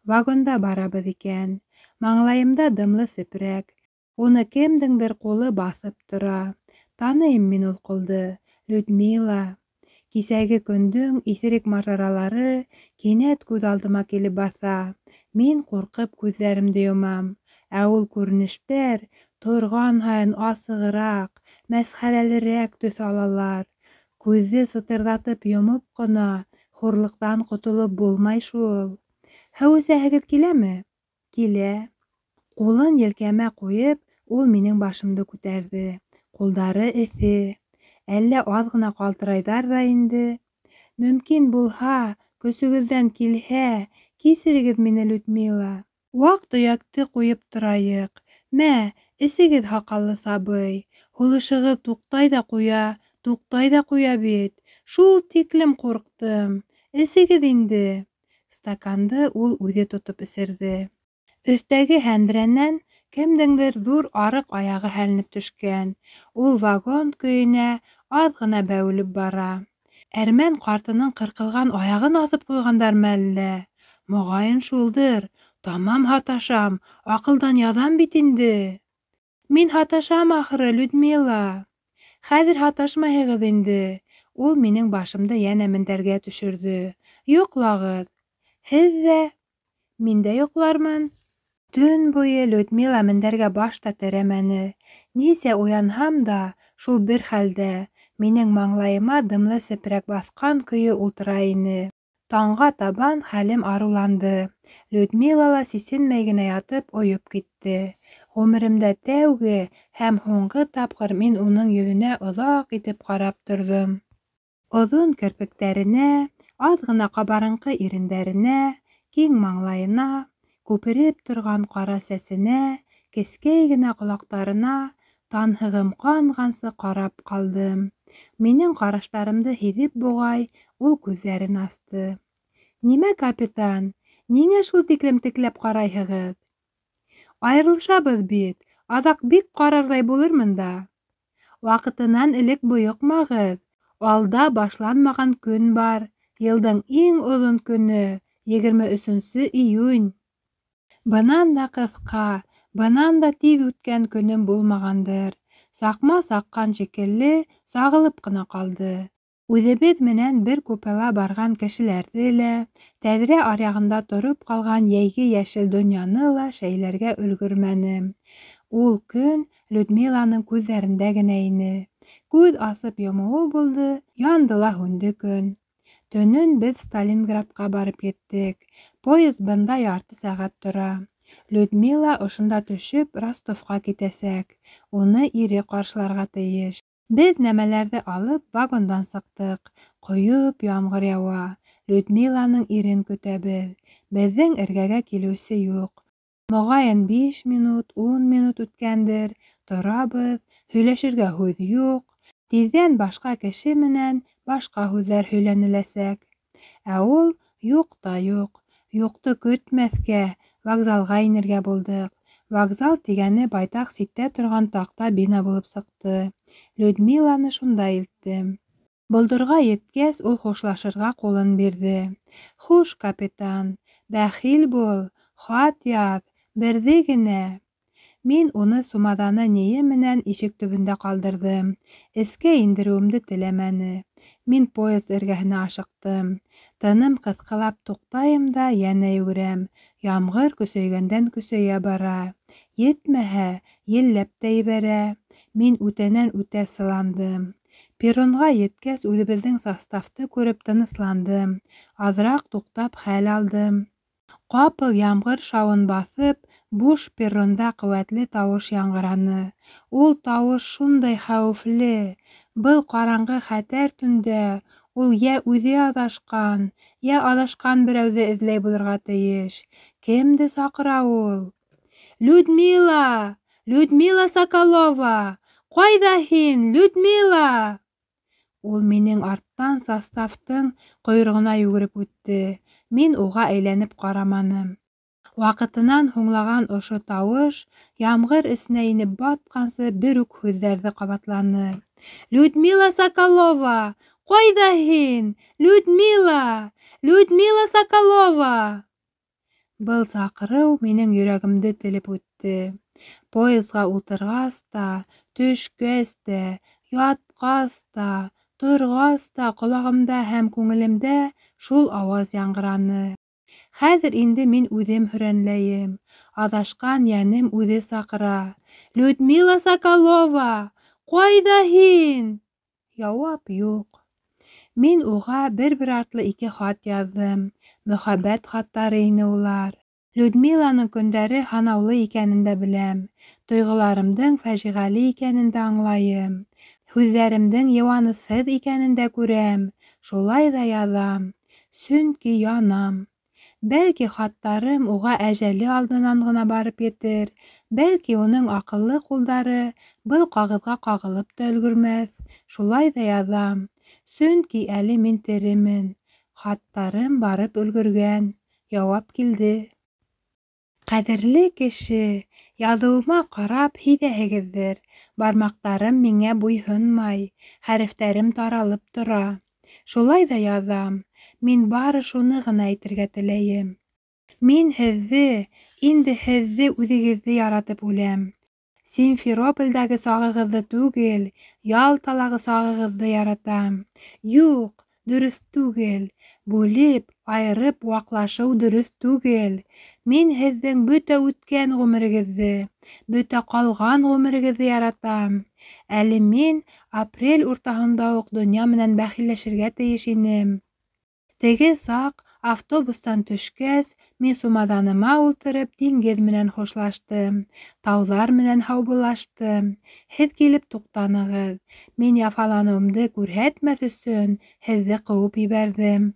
Вагонда барабыҙ икән. Маңлайымда дымлы сепрәк. Уны кемдеңдер ҡулы баҫып тора. Таныйым мин ул ҡулды. Людмила. Кисәге көндөң иҫерек мажаралары кинәт күҙ алдыма килеп баҫа. Мин ҡурҡып күҙҙәремде йомам. Ә ул күренештәр торған һайын асығыраҡ, мәсхәрәлерәк төҫ алалар. Күҙҙе сытырҙатып йомоп ҡына хурлыҡтан ҡотолоп булмай шул. Һыу эсәһегеҙ киләме? Килә. Ҡулын елкәмә ҡуйып, ул минең башымды күтәрҙе. Ҡулдары эҫе. Әллә аҙ ғына ҡалтырайҙар ҙа инде. Мөмкин булһа, көсөгөҙҙән килһә, кисерегеҙ мине, Людмила. Ваҡ-төйәкте ҡуйып торайыҡ. Мә, эсегеҙ, һаҡаллы сабый. Һулышығыҙ туҡтай ҙа ҡуя, туҡтай ҙа ҡуя бит. Шул тиклем ҡурҡтым. Эсегеҙ инде. Стаканды ул үҙе тотоп эсерҙе. Өҫтәге һәндрәнән кемдеңдер ҙур арыҡ аяғы һәленеп төшкән. Ул вагон көйөнә аҙ ғына бәүелеп бара. Әрмән ҡартының ҡырҡылған аяғын аҫып ҡуйғандармы әллә? Моғайын шулдыр. Тамам һаташам, аҡылдан яҙам бит инде. Мин һаташам ахыры, Людмила. Хәҙер һаташмайһығыҙ инде. Ул минең башымды йәнә мендәргә төшөрҙө. Йоҡлағыҙ. Һеҙ ҙә? Мин дә йоҡлармын. Төн буйы Людмила мендәргә баш та терәмәне. Нисә уянһам да, шул бер хәлдә, минең маңлайыма дымлы сепрәк баҫҡан көйө ултыра ине. Таңға табан хәлем арыуланды. Людмила ла сисенмәй генә ятып ойоп китте. Ғүмеремдә тәүге һәм һуңғы тапҡыр мин уның йөҙөнә оҙаҡ итеп ҡарап торҙом. Оҙон керпектәренә, аҙ ғына ҡабарынҡы ирендәренә, киң маңлайына, күпереп торған ҡара сәсенә, кескәй генә ҡолаҡтарына танһығым ҡанғансы ҡарап ҡалдым. Минең ҡараштарымды һиҙеп буғай, ул күҙҙәрен асты. Нимә, капитан, ниңә шул тиклем текләп ҡарайһығыҙ? Айырылышабыҙ бит, аҙаҡ бик ҡарарҙай булырмын да. Ваҡытынан элек бойоҡмағыҙ. Алда башланмаған көн бар. Йылдың иң оҙон көнө, 23 июнь. Бынан да ҡыҫҡа, бынан да тиҙ үткән көнөм булмағандыр. Саҡма саҡҡан шикелле сағылып ҡына ҡалды. Үҙебеҙ менән бер купела барған кешеләрҙе лә, тәҙрә аръяғында тороп ҡалған йәйге йәшел донъяны ла шәйләргә өлгөрмәнем. Ул көн Людмиланың күҙҙәрендә генә ине. Күҙ асып йомоуы булды, янды ла һүнде көн. Төнөн беҙ Сталинградҡа барып еттек. Поезд бында ярты сәғәт тора. Людмила ошонда төшөп Ростовҡа китәсәк. Уны ире ҡаршыларға тейеш. Беҙ нәмәләрҙе алып вагондан сыҡтыҡ. Ҡойоп ямғыр яуа. Людмиланың ирен көтәбеҙ. Беҙҙең эргәгә килеүсе юҡ. Моғайын 5 минут, 10 минут үткәндер. Торабыҙ, һөйләшергә һүҙ юҡ. Тиҙҙән башҡа кеше менән башҡа һүҙҙәр һөйләнеләсәк. Ә ул юҡ та юҡ. Юҡты көтмәҫкә, вокзалға инергә булдыҡ. Вокзал тигәне байтаҡ ситтә торған таҡта бина булып сыҡты. Людмиланы шунда илттем. Болдорға еткәс, ул хушлашырға ҡулын бирҙе. Хуш, капитан, бәхил бул, хат яҙ, берҙе генә. Мин уны сумаҙаны нийе менән ишек төбөндә ҡалдырҙым. Эскә индереүемде теләмәне. Мин поезд эргәһенә ашыҡтым. Тыным ҡыҫҡылап туҡтайым да йәнә йүгерәм. Ямғыр көсәйгәндән көсәйә бара. Етмәһә, елләп тә ебәрә. Мин үтәнән-үтә сыландым. Перронға еткәс, үҙебеҙҙең составты күреп тынысландым, аҙыраҡ туҡтап хәл алдым. Ҡапыл ямғыр шауын баҫып, буш перронда ҡеүәтле тауыш яңғыраны. Ул тауыш шундай хәүефле, был ҡараңғы хәтәр төндә ул йә үҙе аҙашҡан, йә аҙашҡан берәүҙе эҙләй булырға тейеш. Кемде саҡыра ул? Людмила! Людмила Соколова! Ҡайҙа һин, Людмила? Ул минең арттан составтың ҡойроғона йүгереп үтте. Мин уға әйләнеп ҡараманым. Ваҡытынан һуңлаған ошо тауыш ямғыр эсенә инеп батҡансы бер үк һүҙҙәрҙе ҡабатланы. Людмила Соколова! Ҡайҙа һин? Людмила! Людмила Соколова! Был саҡырыу минең йөрәгемде телеп үтте. Поездға ултырғас та, төшкәс тә, ятҡас та, торғас та ҡолағымда һәм күңелемдә шул ауаз яңғыраны. Хәҙер инде мин үҙем һөрәнләйем. Аҙашҡан йәнем үҙе саҡыра. Людмила Соколова! Ҡайҙа һин? Яуап юҡ. Мин уға бер-бер артлы ике хат яҙҙым. Мөхәббәт хаттары ине улар. Людмиланың көндәре һанаулы икәнен дә беләм. Тойғоларымдың фажиғәле икәнен дә аңлайым. Һүҙҙәремдең йыуанысһыҙ икәнен дә күрәм. Шулай ҙа яҙам. Сөнки янам. Бәлки хаттарым уға әжәле алдынан ғына барып етер. Бәлки уның аҡыллы ҡулдары был ҡағыҙға ҡағылып та өлгөрмәҫ. Шулай ҙа яҙам. Сөнки әле мин теремен. Хаттарым барып өлгөргән. Яуап килде. Ҡәҙерле кеше, яҙыуыма ҡарап һиҙәһегеҙҙер. Бармаҡтарым миңә буйһонмай, хәрефтәрем таралып тора. Шулай ҙа яҙам. Мин бары шуны ғына әйтергә теләйем. Мин һеҙҙе, инде һеҙҙе үҙегеҙҙе яратып үләм. Симферополдәге сағығыҙҙы түгел, Ялталағы сағығыҙҙы яратам. Юҡ, дөрөҫ түгел. Бүлеп, айырып ваҡлашыу дөрөҫ түгел. Мин һеҙҙең бөтә үткән ғүмерегеҙҙе, бөтә ҡалған ғүмерегеҙҙе яратам. Әле мин апрель уртаһында уҡ донъя менән бәхилләшергә тейеш инем. Теге саҡ автобустан төшкәс, мин сумаҙаныма ултырып диңгеҙ менән хушлаштым, тауҙар менән һаубуллаштым. Һеҙ килеп туҡтанығыҙ. Мин яфаланыуымды күрһәтмәҫ өсөн һеҙҙе ҡыуып ебәрҙем.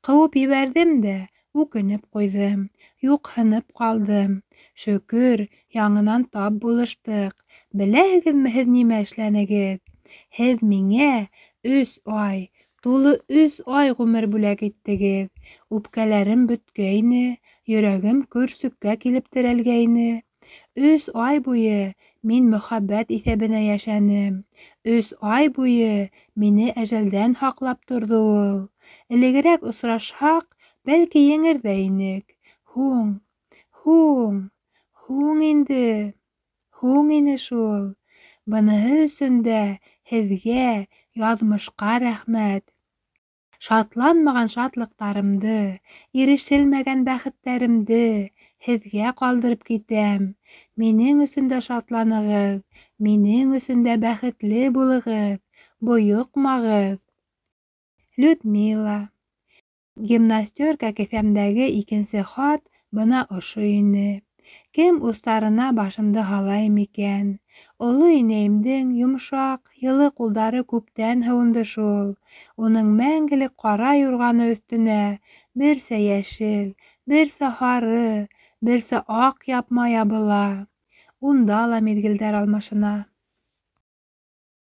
Ҡыуып ебәрҙем дә үкенеп ҡуйҙым, юҡһынып ҡалдым. Шөкөр, яңынан тап булыштыҡ. Беләһегеҙме һеҙ нимә эшләнегеҙ? Һеҙ миңә 3 ай, тулы 3 ай ғүмер бүләк иттегеҙ. Үпкәләрем бөткәйне, йөрәгем көрсөккә килеп терәлгәйне. 3 ай буйы мин мөхәббәт иҫәбенә йәшәнем. 3 ай буйы мине әжәлдән һаҡлап торҙо ул. Элегерәк осрашһаҡ, бәлки еңер ҙә инек. Һуң, һуң, һуң инде, һуң ине шул. Быныһы өсөн дә һеҙгә, яҙмышҡа рәхмәт. Шатланмаған шатлыҡтарымды, ирешелмәгән бәхеттәремде һеҙгә ҡалдырып китәм. Минең өсөн дә шатланығыҙ, минең өсөн дә бәхетле булығыҙ, бойоҡмағыҙ. Людмила. Гимнастерка кеҫәмдәге икенсе хат бына ошо ине. Кем устарына башымды һалайым икән? Оло инәйемдең йомшаҡ, йылы ҡулдары күптән һыуынды шул. Уның мәңгелек ҡара юрғаны өҫтөнә берсә йәшел, берсә һары, берсә аҡ япма ябыла. Унда ла миҙгелдәр алмашына.